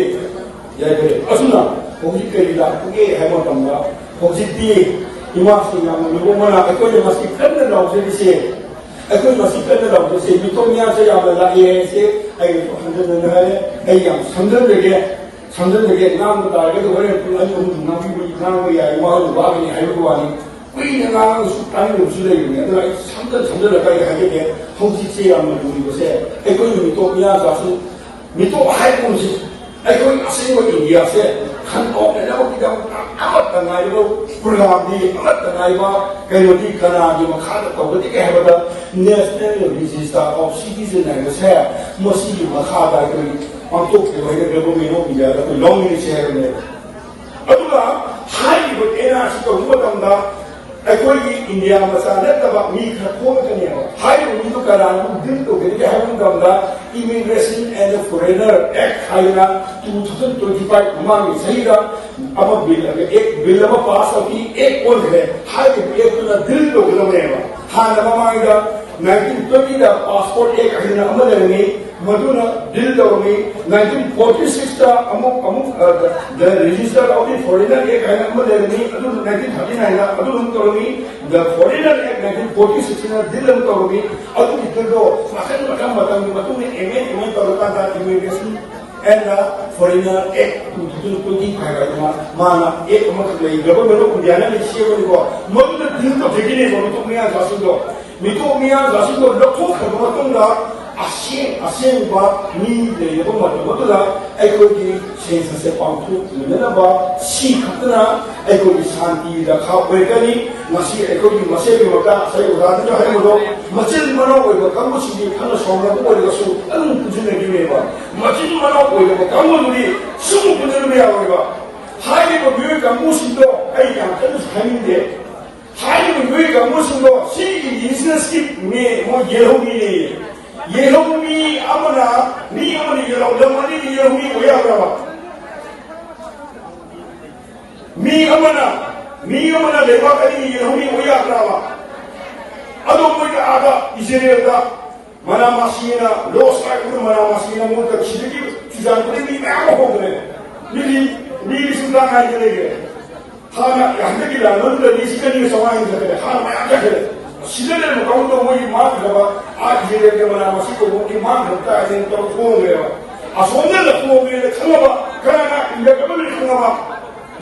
ꯌꯥꯏꯐꯔꯦ꯫ ꯑꯁꯨꯝꯅ ꯍꯧꯖꯤꯛ ꯀꯔꯤ ꯂꯥꯛꯄꯒꯦ ꯍꯥꯏꯕ ꯃꯇꯝꯗ, ꯍꯧꯖꯤꯛꯇꯤ ꯏꯃꯥꯁꯤꯡ ꯌꯥꯝꯅ ꯂꯨꯍꯣꯡꯕꯅ ꯑꯩꯈꯣꯏꯅ ꯃꯁꯤ ꯀꯟꯅ ꯂꯥꯎꯖꯔꯤꯁꯦ, ꯑꯩꯈꯣꯏ ꯃꯁꯤ ꯀꯟꯅ ꯂꯥꯎꯖꯔꯤꯁꯦ, ꯃꯤꯇꯣꯞ ꯃꯤꯌꯥꯁꯦ ꯌꯥꯝꯅ ꯂꯥꯛꯑꯦ ꯍꯥꯏꯁꯦ ꯑꯩꯅꯁꯨ ꯍꯟꯖꯤꯟ ꯍꯟꯖꯤꯟ ꯍꯥꯏꯔꯦ꯫ ꯑꯩ ꯌꯥꯝ ꯁꯝꯖꯤꯟꯖꯒꯦ, ꯁꯝꯖꯤꯟꯖꯒꯦ꯫ ꯉꯥꯡꯕ ꯇꯥꯔꯒꯗꯤ ꯍꯣꯔꯦꯟ ꯄꯨꯡ ꯑꯅꯤ ꯑꯍꯨꯝ ꯉꯥꯡꯕꯤꯕ, ꯉꯥꯡꯕ ꯌꯥꯏ, ꯋꯥꯍꯪ ꯋꯥꯒꯅꯤ ꯍꯥꯏꯕꯒꯤ ꯋꯥꯅꯤ꯫ ꯀꯨꯏꯅ ꯉꯥꯡꯉꯒꯁꯨ ꯇꯥꯅꯤꯡꯗꯕꯁꯨ ꯂꯩꯕꯅꯤ꯫ ꯑꯗꯨꯅ ꯑꯩ ꯁꯝꯖꯟ ꯁꯝꯖꯜꯂꯒ ꯑꯩ ꯍꯥꯏꯖꯒꯦ, ꯍꯧꯖꯤꯛꯁꯦ ꯌꯥꯝꯅ ꯂꯨꯔꯤꯕꯁꯦ ꯑꯩꯈꯣꯏ ꯃꯤꯇꯣꯞ ꯃꯤꯌꯥꯝꯁꯦ, ꯃꯤꯇꯣꯞ ꯍꯥꯏꯕ ꯍꯧꯖꯤꯛ ꯑꯩꯈꯣꯏ ꯑꯁꯦꯡꯕ ꯏꯟꯗꯤꯌꯥꯁꯦ ꯈꯟꯗꯣꯛꯅꯅꯕꯒꯤꯗꯃꯛꯇ ꯑꯃꯠꯇ ꯉꯥꯏꯔꯕ ꯄ꯭ꯔꯣꯒ꯭ꯔꯥꯝꯗꯤ, ꯑꯃꯠꯇ ꯉꯥꯏꯕ ꯀꯩꯅꯣꯗꯤ ꯀꯅꯥꯒꯤ ꯃꯈꯥꯗ ꯇꯧꯒꯗꯒꯦ ꯍꯥꯏꯕꯗ National Register of Citizen ꯍꯥꯏꯕꯁꯦ, ꯃꯁꯤꯒꯤ ꯃꯈꯥꯗ ꯑꯩꯈꯣꯏ ꯄꯥꯡꯊꯣꯛꯈꯤꯕ ꯍꯥꯏꯅ Government of India ꯗ ꯑꯩꯈꯣꯏ ꯂꯧꯃꯤꯟꯅꯁꯦ ꯍꯥꯏꯕꯅꯦꯕ꯫ ꯑꯗꯨꯒ ꯍꯥꯏꯔꯤꯕ ꯑꯦꯟ ꯑꯥꯔ ꯁꯤ ꯇꯧꯕ ꯃꯇꯝꯗ ꯑꯩꯈꯣꯏꯒꯤ ꯏꯟꯗꯤꯌꯥ ꯃꯆꯥ ꯅꯠꯇꯕ ꯃꯤ ꯈꯔ ꯊꯣꯛꯂꯛꯀꯅꯦꯕ꯫ ꯍꯥꯏꯔꯤꯕ ꯃꯤꯗꯨ ꯀꯅꯥꯅꯣ ꯗꯤꯜ ꯇꯧꯒꯗꯒꯦ ꯍꯥꯏꯕ ꯃꯇꯝꯗ, Immigration and Foreigner Act ꯍꯥꯏꯗꯅ two thousand twenty five ꯃꯃꯥꯡꯒꯤ ꯆꯍꯤꯗ ꯑꯃ ꯕꯤꯜ, ꯑꯦꯛ, ꯕꯤꯜ ꯑꯃ ꯄꯥꯁ ꯇꯧꯈꯤ꯫ ꯑꯦꯛ ꯑꯣꯟꯈ꯭ꯔꯦ꯫ ꯍꯥꯏꯔꯤꯕ ꯑꯦꯛꯇꯨꯅ ꯗꯤꯜ ꯇꯧꯒꯗꯕꯅꯦꯕ꯫ ꯍꯥꯟꯅ ꯃꯃꯥꯡꯗ nineteen twenty ꯗ Passport Act ꯍꯥꯏꯗꯅ ꯑꯃ ꯂꯩꯔꯝꯃꯤ, ꯃꯗꯨꯅ ꯗꯤꯜ ꯇꯧꯔꯝꯃꯤ꯫ Nineteen forty six ꯇ ꯑꯃꯨꯛ, ꯑꯃꯨꯛ, ꯑ, the, the Register of the Foreigner Act ꯍꯥꯏꯅ ꯑꯃ ꯂꯩꯔꯝꯃꯤ, ꯑꯗꯨ nineteen thirty nine ꯗ ꯑꯗꯨ ꯑꯃꯨꯛ ꯇꯧꯔꯝꯃꯤ꯫ The Foreigner Act nineteen forty six ꯅ ꯗꯤꯜ ꯑꯃꯨꯛ ꯇꯧꯔꯝꯃꯤ꯫ ꯑꯗꯨꯒꯤ ꯗꯤꯜꯗꯣ ꯃꯈꯜ ꯃꯈꯜ, ꯃꯇꯝꯒꯤ ꯃꯇꯨꯡ ꯏꯟꯅ ꯑꯦꯃꯦꯟ ꯑꯦꯃꯦꯟ ꯇꯧꯔꯀꯥꯟꯗ Immigration and Foreigner Act two thousand twenty five ꯍꯥꯏꯗꯅ ꯃꯥꯅ ꯑꯦꯛ ꯑꯃꯈꯛ ꯂꯩ, Government of India ꯅ ꯂꯩ ꯁꯦꯝꯕꯅꯤꯀꯣ꯫ ꯃꯗꯨꯗ ꯗꯤꯜ ꯇꯧꯖꯈꯤꯅꯦꯕ ꯃꯤꯇꯣꯞ ꯃꯤꯌꯥꯟ ꯃꯆꯥꯁꯤꯡꯗꯣ꯫ ꯃꯤꯇꯣꯞ ꯃꯤꯌꯥꯟ ꯃꯆꯥꯁꯤꯡꯗꯣ ꯂꯧꯊꯣꯛꯈ꯭ꯔꯕ ꯃꯇꯨꯡꯗ ꯑꯁꯦꯡ ꯑꯁꯦꯡꯕ ꯃꯤ ꯂꯩꯔꯕ ꯃꯇꯝ ꯑꯗꯨꯗ ꯑꯩꯈꯣꯏꯒꯤ ꯁꯦꯟꯁꯁꯁꯦ ꯄꯥꯡꯊꯣꯛꯃꯤꯟꯅꯅꯕ ꯁꯤ ꯈꯛꯇꯅ ꯑꯩꯈꯣꯏꯒꯤ ꯁꯥꯟꯇꯤ ꯗꯔꯀꯥꯔ ꯑꯣꯏꯔꯛꯀꯅꯤ꯫ ꯃꯁꯤ ꯑꯩꯈꯣꯏꯒꯤ ꯃꯁꯦꯜꯒꯤ ꯃꯇꯥꯡ ꯉꯁꯥꯏ ꯑꯣꯖꯥꯗꯨꯅ ꯍꯥꯏꯔꯝꯕꯗꯣ, ꯃꯆꯤꯟ ꯃꯅꯥꯎ ꯑꯣꯏꯕ ꯀꯥꯡꯕꯨꯁꯤꯡꯗꯤ ꯐꯅ ꯁꯥꯎꯅꯕ ꯑꯣꯏꯔꯒꯁꯨ ꯑꯗꯨꯝ ꯄꯨꯟꯁꯤꯟꯅꯈꯤꯕꯅꯦꯕ꯫ ꯃꯆꯤꯟ ꯃꯅꯥꯎ ꯑꯣꯏꯗꯕ ꯀꯥꯡꯕꯨꯗꯨꯗꯤ ꯁꯨꯝ ꯄꯨꯟꯁꯤꯟꯕ ꯌꯥꯔꯣꯏꯕ꯫ ꯍꯥꯏꯔꯤꯕ ꯃꯤꯑꯣꯏ ꯀꯥꯡꯕꯨꯁꯤꯡꯗꯣ ꯑꯩ ꯌꯥꯝ ꯀꯟꯅꯁꯨ ꯍꯥꯏꯅꯤꯡꯗꯦ꯫ ꯍꯥꯏꯔꯤꯕ ꯃꯤꯑꯣꯏ ꯀꯥꯡꯕꯨꯁꯤꯡꯗꯣ ꯁꯤꯒꯤ ꯏꯟꯁꯤꯗꯦꯟꯁꯀꯤ ꯃꯤ ꯃꯣꯏ ꯌꯦꯜꯍꯧꯃꯤꯅꯦ꯫ ꯌꯦꯜꯍꯧꯃꯤ ꯑꯃꯅ, ꯃꯤ ꯑꯃꯅ ꯌꯦꯜꯍꯧ, ꯂꯝ ꯑꯅꯤꯒꯤ ꯌꯦꯜꯍꯧꯃꯤ ꯑꯣꯏ ꯌꯥꯕ꯭ꯔꯕ? ꯃꯤ ꯑꯃꯅ, ꯃꯤ ꯑꯃꯅ ꯂꯩꯕꯥꯛ ꯑꯅꯤꯒꯤ ꯌꯦꯜꯍꯧꯃꯤ ꯑꯣꯏ ꯌꯥꯕ꯭ꯔꯕ? ꯑꯗꯣ ꯃꯣꯏꯅ ꯑꯥꯗ ꯏꯖꯔꯦꯜꯗ ꯃꯅꯥ ꯃꯁꯤꯡꯅ ꯂꯣꯁ ꯂꯥꯏ ꯎꯔ ꯃꯅꯥ ꯃꯁꯤꯡꯅ ꯃꯣꯏꯗ ꯁꯤꯗꯒꯤ ꯆꯨꯔꯥꯟꯄꯨꯔꯗꯒꯤ ꯃꯤ ꯃꯌꯥꯝ ꯑꯃ ꯍꯣꯡꯈ꯭ꯔꯦ꯫ ꯃꯤꯗꯤ, ꯃꯤ ꯂꯤꯁꯤꯡ ꯇꯔꯥꯃꯉꯥ ꯍꯦꯟꯅ ꯂꯩꯈ꯭ꯔꯦ꯫ ꯍꯥꯟꯅ ꯍꯟꯗꯛꯀꯤ ꯂꯥꯟ ꯃꯅꯨꯡꯗ ꯂꯤꯁꯤꯡ ꯑꯅꯤꯒ ꯆꯥꯝꯃꯉꯥ ꯍꯦꯟꯅ ꯆꯠꯈ꯭ꯔꯦ꯫ ꯍꯥꯟꯅ ꯃꯌꯥꯝ ꯆꯠꯈ꯭ꯔꯦ꯫ ꯁꯤꯗ ꯂꯩꯔꯝꯕ ꯀꯥꯡꯕꯨꯗꯣ ꯃꯣꯏꯒꯤ ꯃꯥꯡꯈ꯭ꯔꯕ, ꯑꯥ ꯏꯖꯔꯦꯜꯒꯤ ꯃꯅꯥ ꯃꯁꯤꯡ ꯀꯧꯕꯒꯤ ꯃꯥꯡꯈ꯭ꯔꯕ ꯇꯥꯔꯗꯤ ꯇꯧꯔ ꯊꯣꯡꯈ꯭ꯔꯦꯕ꯫ ꯑꯁꯣꯝꯗ ꯂꯩꯈꯣꯝꯃꯦꯅ ꯈꯪꯉꯕ, ꯀꯅꯥꯅ ꯏꯟꯗꯤꯌꯥ ꯒꯚꯔꯟꯃꯦꯟꯠ ꯈꯪꯉꯕ,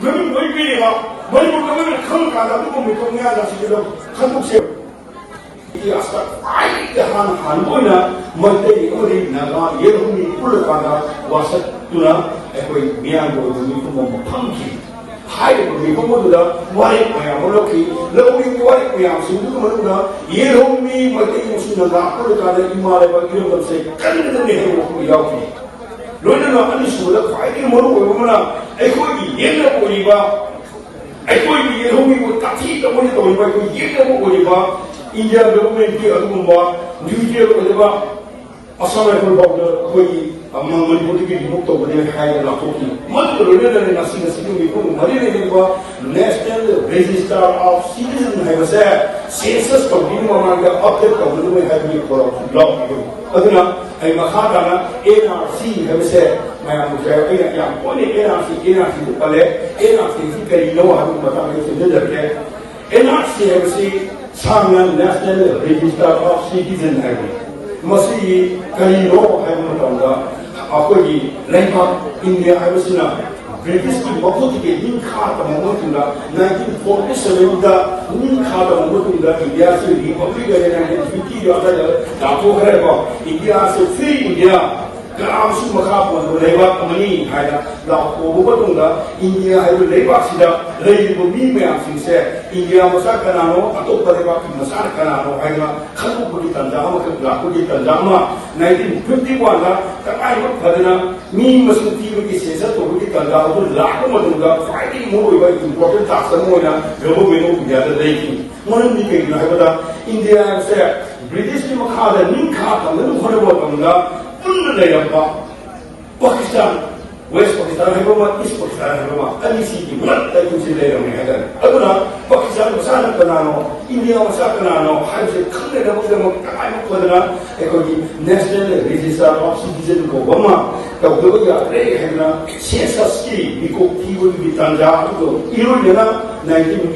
ꯃꯃꯤꯡ ꯂꯣꯏ ꯄꯤꯔꯦꯕ꯫ ꯃꯅꯤꯄꯨꯔ ꯒꯚꯔꯟꯃꯦꯟꯠ ꯈꯪꯉꯀꯥꯟꯗ ꯑꯗꯨꯒꯨꯝꯕ ꯃꯤꯇꯣꯞ ꯃꯤꯌꯥꯟꯁꯤꯡꯁꯤꯗ ꯈꯟꯗꯣꯛꯁꯦ꯫ ꯏꯇꯤꯍꯥꯁꯇ ꯈ꯭ꯋꯥꯏꯗꯒꯤ ꯍꯥꯟꯅ ꯍꯥꯟꯕ ꯑꯣꯏꯅ ꯃꯩꯇꯩ ꯑꯃꯗꯤ ꯅꯥꯒꯥ ꯌꯦꯜꯍꯧꯃꯤ ꯄꯨꯜꯂꯀꯥꯟꯗ ꯋꯥꯁꯛꯇꯨꯅ ꯑꯩꯈꯣꯏ ꯃꯤꯌꯥꯝꯒꯤ ꯑꯣꯏꯕ ꯃꯤꯐꯝ ꯑꯃ ꯐꯝꯈꯤ꯫ ꯍꯥꯏꯔꯤꯕ ꯃꯤꯐꯝ ꯑꯗꯨꯗ ꯋꯥꯔꯦꯞ ꯃꯌꯥꯝ ꯑꯃ ꯂꯧꯈꯤ꯫ ꯂꯧꯔꯤꯕ ꯋꯥꯔꯦꯞ ꯃꯌꯥꯝꯁꯤꯡꯗꯨꯒꯤ ꯃꯅꯨꯡꯗ ꯌꯦꯜꯍꯧꯃꯤ ꯃꯩꯇꯩ ꯑꯃꯁꯨꯡ ꯅꯥꯒꯥ ꯄꯨꯜꯂꯀꯥꯟꯗ ꯏꯃꯥ ꯂꯩꯕꯥꯛ ꯏꯔꯝꯗꯝꯁꯦ ꯀꯟꯒꯗꯕꯅꯤ ꯍꯥꯏꯕ ꯋꯥꯐꯝ ꯌꯥꯎꯈꯤ꯫ ꯂꯣꯏꯅꯅ ꯑꯅꯤꯁꯨꯕꯗ ꯈ꯭ꯋꯥꯏꯗꯒꯤ ꯃꯔꯨ ꯑꯣꯏꯕ ꯑꯃꯅ ꯑꯩꯈꯣꯏꯒꯤ ꯌꯦꯛꯅꯕ ꯑꯣꯏꯔꯤꯕ ꯑꯩꯈꯣꯏꯒꯤ ꯌꯦꯜꯍꯧꯃꯤꯕꯨ ꯇꯥꯊꯤ ꯇꯧꯕꯅ ꯇꯧꯔꯤꯕ, ꯑꯩꯈꯣꯏ ꯌꯦꯛꯅꯕ ꯑꯣꯏꯔꯤꯕ ꯏꯟꯗꯤꯌꯥ ꯒꯚꯔꯟꯃꯦꯟꯠꯀꯤ ꯑꯗꯨꯒꯨꯝꯕ ꯅ꯭ꯌꯨꯇ꯭ꯔꯦꯜ ꯑꯣꯏꯔꯤꯕ ꯑꯁꯥꯝ ꯔꯥꯏꯐꯜ ꯐꯥꯎꯗ ꯑꯩꯈꯣꯏꯒꯤ ꯃꯅꯤꯄꯨꯔꯗꯒꯤ ꯔꯤꯃꯨꯚ ꯇꯧꯒꯅꯤ ꯍꯥꯏꯅ ꯂꯥꯎꯊꯣꯛꯈꯤ꯫ ꯃꯗꯨꯒ ꯂꯣꯏꯅꯅ ꯉꯁꯤ, ꯉꯁꯤꯒꯤ ꯃꯤꯐꯝ ꯃꯔꯤ ꯂꯩꯅꯔꯤꯕ National Register of Citizen ꯍꯥꯏꯕꯁꯦ ꯁꯦꯟꯁꯁ ꯇꯧꯗ꯭ꯔꯤꯉꯩ ꯃꯃꯥꯡꯗ ꯑꯞꯗꯦꯠ ꯇꯧꯒꯗꯕꯅꯤ ꯍꯥꯏꯕꯒꯤ ꯈꯣꯜꯂꯥꯎꯁꯨ ꯂꯥꯎꯈꯤꯕꯅꯤ꯫ ꯑꯗꯨꯅ ꯑꯩ ꯃꯈꯥ ꯇꯥꯅ ꯑꯦꯟ ꯑꯥꯔ ꯁꯤ ꯍꯥꯏꯕꯁꯦ ꯃꯌꯥꯝ ꯉꯁꯥꯏ ꯑꯩꯅ ꯌꯥꯝ ꯇꯣꯏꯅ N R C, N R ꯁꯤꯗ ꯄꯜꯂꯦ꯫ ꯑꯦꯟ ꯑꯥꯔ ꯁꯤ ꯑꯁꯤ ꯀꯔꯤꯅꯣ ꯍꯥꯏꯕꯒꯤ ꯃꯇꯥꯡꯗ ꯑꯩ ꯈꯪꯖꯔꯛꯀꯦ꯫ ꯑꯦꯟ ꯑꯥꯔ ꯁꯤ ꯍꯥꯏꯕꯁꯤ ꯁꯥꯡꯅ National Register of Citizen ꯍꯥꯏꯕꯅꯤ꯫ ꯃꯁꯤ ꯀꯔꯤꯅꯣ ꯍꯥꯏꯕ ꯃꯇꯝꯗ ꯑꯩꯈꯣꯏꯒꯤ ꯂꯩꯕꯥꯛ ꯏꯟꯗꯤꯌꯥ ꯍꯥꯏꯕꯁꯤꯅ ꯕ꯭ꯔꯤꯇꯤꯁꯀꯤ ꯃꯈꯨꯠꯇꯒꯤ ꯅꯤꯡꯈꯥ ꯇꯝꯃꯕ ꯃꯇꯨꯡꯗ, ꯅꯥꯏꯟꯇꯤꯟ ꯐꯣꯔꯇꯤ ꯁꯚꯦꯟꯗ ꯅꯤꯡꯈꯥ ꯇꯝꯃꯕ ꯃꯇꯨꯡꯗ ꯏꯟꯗꯤꯌꯥꯁꯤ ꯔꯤꯄꯕ꯭ꯂꯤꯛ ꯑꯣꯏꯔꯦ, ꯅꯥꯏꯟꯇꯤꯟ ꯐꯤꯐꯇꯤꯒꯤ ꯑꯗꯨꯋꯥꯏꯗ ꯂꯥꯎꯊꯣꯛꯈ꯭ꯔꯦꯀꯣ꯫ ꯏꯟꯗꯤꯌꯥꯁꯤ ꯐ꯭ꯔꯤ ꯏꯟꯗꯤꯌꯥ, ꯀꯅꯥꯝꯁꯨ ꯃꯈꯥ ꯄꯣꯟꯗꯕ ꯂꯩꯕꯥꯛ ꯑꯃꯅꯤ ꯍꯥꯏꯅ ꯂꯥꯎꯊꯣꯛꯂꯕ ꯃꯇꯨꯡꯗ, ꯏꯟꯗꯤꯌꯥ ꯍꯥꯏꯕ ꯂꯩꯕꯥꯛꯁꯤꯗ ꯂꯩꯔꯤꯕ ꯃꯤ ꯃꯌꯥꯝꯁꯤꯡꯁꯦ ꯏꯟꯗꯤꯌꯥ ꯃꯆꯥ ꯀꯅꯥꯅꯣ, ꯑꯇꯣꯞꯄ ꯂꯩꯕꯥꯛꯀꯤ ꯃꯆꯥꯅ ꯀꯅꯥꯅꯣ ꯍꯥꯏꯗꯅ ꯈꯪꯗꯣꯛꯄꯒꯤ ꯇꯥꯟꯖꯥ ꯑꯃꯈꯛ ꯂꯥꯛꯄꯒꯤ ꯇꯥꯟꯖꯥ ꯑꯃ ꯅꯥꯏꯟꯇꯤꯟ ꯐꯤꯐꯇꯤ ꯋꯥꯟꯗ ꯇꯉꯥꯏꯕ ꯐꯗꯅ ꯃꯤ ꯃꯁꯤꯡ ꯊꯤꯕꯒꯤ ꯁꯦꯟꯁꯁ ꯇꯧꯕꯒꯤ ꯇꯥꯟꯖꯥ ꯑꯗꯨ ꯂꯥꯛꯄ ꯃꯇꯝꯗ ꯈ꯭ꯋꯥꯏꯗꯒꯤ ꯃꯔꯨꯑꯣꯏꯕ ꯏꯝꯄꯣꯔꯇꯦꯟ ꯇꯥꯁꯛ ꯑꯃ ꯑꯣꯏꯅ ꯒꯚꯔꯟꯃꯦꯟꯠ ꯑꯣꯐ ꯏꯟꯗꯤꯌꯥꯗ ꯂꯩꯈꯤ꯫ ꯃꯔꯝꯗꯤ ꯀꯩꯒꯤꯅꯣ ꯍꯥꯏꯕꯗ ꯏꯟꯗꯤꯌꯥ ꯑꯁꯦ ꯕ꯭ꯔꯤꯇꯤꯁꯀꯤ ꯃꯈꯥꯗ ꯅꯤꯡꯈꯥ ꯇꯝꯅꯕ ꯍꯣꯠꯅꯕ ꯃꯇꯝꯗ ꯄꯨꯟꯅ ꯂꯩꯔꯝꯕ ꯄꯥꯀꯤꯁꯇꯥꯟ, ꯋꯦꯁ ꯄꯥꯀꯤꯁꯇꯥꯟ ꯍꯥꯏꯕ ꯑꯃ, ꯏꯁ ꯄꯥꯀꯤꯁꯇꯥꯟ ꯍꯥꯏꯕ ꯑꯃ, ꯑꯅꯤꯁꯤꯒꯤ ꯃꯔꯛꯇ ꯑꯩꯈꯣꯏꯁꯦ ꯂꯩꯔꯝꯃꯦ ꯍꯥꯏꯇꯥꯔꯦ꯫ ꯑꯗꯨꯅ ꯄꯥꯀꯤꯁꯇꯥꯟ ꯃꯆꯥꯅ ꯀꯅꯥꯅꯣ, ꯏꯟꯗꯤꯌꯥ ꯃꯆꯥ ꯀꯅꯥꯅꯣ ꯍꯥꯏꯕꯁꯦ ꯈꯪꯅꯅꯕꯒꯤꯗꯃꯛ ꯇꯉꯥꯏ ꯐꯗꯅ ꯑꯩꯈꯣꯏꯒꯤ National Register of Citizen ꯀꯧꯕ ꯑꯃ ꯇꯧꯗꯕ ꯌꯥꯗ꯭ꯔꯦ ꯍꯥꯏꯗꯅ ꯁꯦꯟꯁꯁꯀꯤ ꯃꯤꯀꯣꯛ ꯊꯤꯕꯒꯤ ꯇꯥꯟꯖꯥ ꯑꯗꯨꯗꯣ ꯏꯔꯣꯏꯅꯅ ꯅꯥꯏꯟꯇꯤꯟ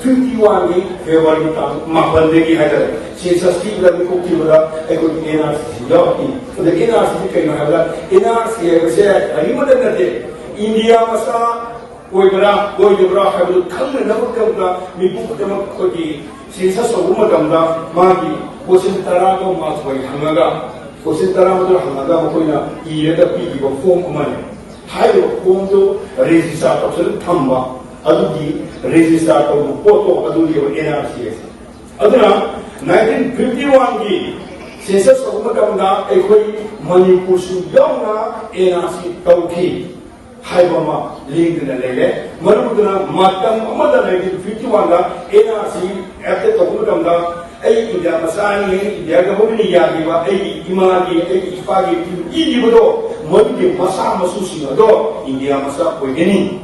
ꯐꯤꯐꯇꯤ ꯋꯥꯟꯒꯤ ꯐꯦꯕ꯭ꯔꯨꯋꯥꯔꯤ ꯇꯥꯡ ꯃꯥꯄꯟꯗꯒꯤ ꯍꯥꯏꯇꯥꯔꯦ ꯁꯦꯟꯁꯁ ꯊꯤꯕꯗ ꯃꯤꯀꯣꯛ ꯊꯤꯕꯗ ꯑꯩꯈꯣꯏꯒꯤ ꯑꯦꯟ ꯑꯥꯔ ꯁꯤ ꯁꯤ ꯌꯥꯎꯔꯛꯏ꯫ ꯑꯗ ꯑꯦꯟ ꯑꯥꯔ ꯁꯤ ꯁꯤ ꯀꯩꯅꯣ ꯍꯥꯏꯕꯗ, ꯑꯦꯟ ꯑꯥꯔ ꯁꯤ ꯍꯥꯏꯕꯁꯦ ꯀꯔꯤꯃꯠꯇ ꯅꯠꯇꯦ, ꯏꯟꯗꯤꯌꯥ ꯃꯆꯥ ꯑꯣꯏꯕ꯭ꯔꯥ ꯑꯣꯏꯗꯕ꯭ꯔꯥ ꯍꯥꯏꯕꯗꯨ ꯈꯪꯅꯅꯕꯒꯤꯗꯃꯛꯇ ꯃꯤꯄꯨꯝ ꯈꯨꯗꯤꯡꯃꯛ ꯑꯩꯈꯣꯏꯒꯤ ꯁꯦꯟꯁꯁ ꯇꯧꯕ ꯃꯇꯝꯗ ꯃꯥꯒꯤ ꯀꯣꯏꯁꯟ ꯇꯔꯥꯒ ꯃꯥꯊꯣꯏ ꯍꯪꯉꯒ, ꯀꯣꯏꯁꯟ ꯇꯔꯥꯃꯥꯊꯣꯏ ꯍꯪꯉꯒ ꯃꯈꯣꯏꯅ ꯏꯔꯒ ꯄꯤꯈꯤꯕ ꯐꯣꯝ ꯑꯃꯅꯤ꯫ ꯍꯥꯏꯔꯤꯕ ꯐꯣꯝꯗꯨ ꯔꯦꯖꯤꯁꯇꯥꯔ ꯇꯧꯁꯤꯜꯂꯒ ꯊꯝꯕ, ꯑꯗꯨꯒꯤ ꯔꯦꯖꯤꯁꯇꯥꯔ ꯇꯧꯕ ꯄꯣꯠꯇꯣ ꯑꯗꯨꯅꯦꯕ ꯑꯦꯟ ꯑꯥꯔ ꯁꯤ ꯍꯥꯏꯁꯦ꯫ ꯑꯗꯨꯅ ꯅꯥꯏꯟꯇꯤꯟ ꯐꯤꯐꯇꯤ ꯋꯥꯟꯒꯤ ꯁꯦꯟꯁꯁ ꯇꯧꯕ ꯃꯇꯝꯗ ꯑꯩꯈꯣꯏ ꯃꯅꯤꯄꯨꯔꯁꯨ ꯌꯥꯎꯅ ꯑꯦꯟ ꯑꯥꯔ ꯁꯤ ꯇꯧꯈꯤ꯫ ꯍꯥꯏꯕ ꯑꯃ ꯂꯦꯡꯗꯅ ꯂꯩꯔꯦ꯫ ꯃꯔꯝ ꯑꯗꯨꯅ ꯃꯇꯝ ꯑꯃꯗ ꯅꯥꯏꯟꯇꯤꯟ ꯐꯤꯐꯇꯤ ꯋꯥꯟꯗ ꯑꯦꯟ ꯑꯥꯔ ꯁꯤ ꯑꯦꯛꯇ ꯇꯧꯕ ꯃꯇꯝꯗ ꯑꯩ ꯏꯟꯗꯤꯌꯥ ꯃꯆꯥꯅꯤ, ꯏꯟꯗꯤꯌꯥ ꯒꯚꯔꯟꯃꯦꯟꯠꯅ ꯌꯥꯈꯤꯕ ꯑꯩꯒꯤ ꯏꯃꯥꯒꯤ, ꯑꯩꯒꯤ ꯏꯄꯥꯒꯤ ꯏꯄꯤꯕꯗꯣ, ꯃꯗꯨꯒꯤ ꯃꯆꯥ ꯃꯁꯨꯁꯤꯡ ꯑꯗꯣ ꯏꯟꯗꯤꯌꯥ ꯃꯆꯥ ꯑꯣꯏꯒꯅꯤ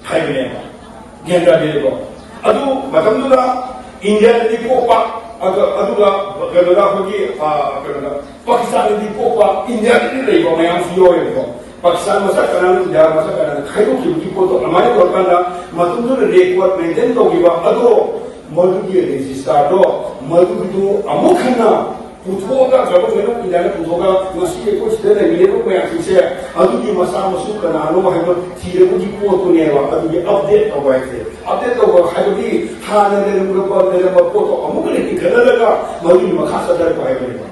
ꯍꯥꯏꯕꯅꯦꯕ꯫ ꯒ꯭ꯌꯥꯟ ꯇꯥꯕꯤꯔꯦꯀꯣ? ꯑꯗꯨ ꯃꯇꯝꯗꯨꯗ ꯏꯟꯗꯤꯌꯥꯗꯗꯤ ꯄꯣꯛꯄ, ꯑꯗꯨ-, ꯑꯗꯨꯒ ꯀꯩꯅꯣꯗ ꯑꯩꯈꯣꯏꯒꯤ, ꯑ, ꯀꯩꯅꯣꯗ ꯄꯥꯀꯤꯁꯇꯥꯟꯗꯗꯤ ꯄꯣꯛꯄ, ꯏꯟꯗꯤꯌꯥꯗꯗꯤ ꯂꯩꯕ ꯃꯌꯥꯝꯁꯨ ꯌꯥꯎꯋꯦꯕꯀꯣ꯫ ꯄꯥꯀꯤꯁꯇꯥꯟ ꯃꯁꯛ ꯀꯅꯥꯅꯣ, ꯏꯟꯗꯤꯌꯥ ꯃꯁꯛ ꯀꯅꯥꯅꯣ ꯈꯥꯏꯗꯣꯛꯈꯤꯕꯒꯤ ꯄꯣꯠꯇꯣ ꯑꯗꯨꯃꯥꯏꯅ ꯇꯧꯔꯀꯥꯟꯗ ꯃꯇꯝꯗꯨꯗ ꯔꯦꯀꯣꯔꯗ ꯃꯦꯟꯇꯦꯟ ꯇꯧꯈꯤꯕ ꯑꯗꯣ, ꯃꯗꯨꯒꯤ ꯔꯦꯖꯤꯁꯇꯥꯔꯗꯣ, ꯃꯗꯨꯒꯤꯗꯨ ꯑꯃꯨꯛ ꯍꯟꯅ ꯄꯨꯊꯣꯛꯑꯒ, ꯒꯚꯔꯟꯃꯦꯟꯠ ꯑꯣꯐ ꯏꯟꯗꯤꯌꯥꯅ ꯄꯨꯊꯣꯛꯑꯒ ꯉꯁꯤ ꯑꯩꯈꯣꯏ ꯁꯤꯗ ꯂꯩꯃꯤꯟꯅꯔꯤꯕ ꯃꯌꯥꯝꯁꯤꯡꯁꯦ ꯑꯗꯨꯒꯤ ꯃꯆꯥ ꯃꯁꯨ ꯀꯅꯥꯅꯣ ꯍꯥꯏꯕ ꯊꯤꯔꯕꯒꯤ ꯄꯣꯠꯇꯨꯅꯦꯕ꯫ ꯑꯗꯨꯒꯤ ꯑꯞꯗꯦꯠ ꯇꯧꯕ ꯍꯥꯏꯁꯦ, ꯑꯞꯗꯦꯠ ꯇꯧꯕ ꯍꯥꯏꯕꯗꯤ ꯍꯥꯟꯅ ꯂꯩꯔꯝꯕ, ꯂꯩꯔꯝꯕ ꯄꯣꯠꯇꯣ ꯑꯃꯨꯛꯀ ꯂꯤꯡꯈꯠꯅꯔꯒ ꯃꯗꯨꯒꯤ ꯃꯈꯥ ꯆꯠꯊꯔꯛꯄ ꯍꯥꯏꯕꯅꯦꯕ꯫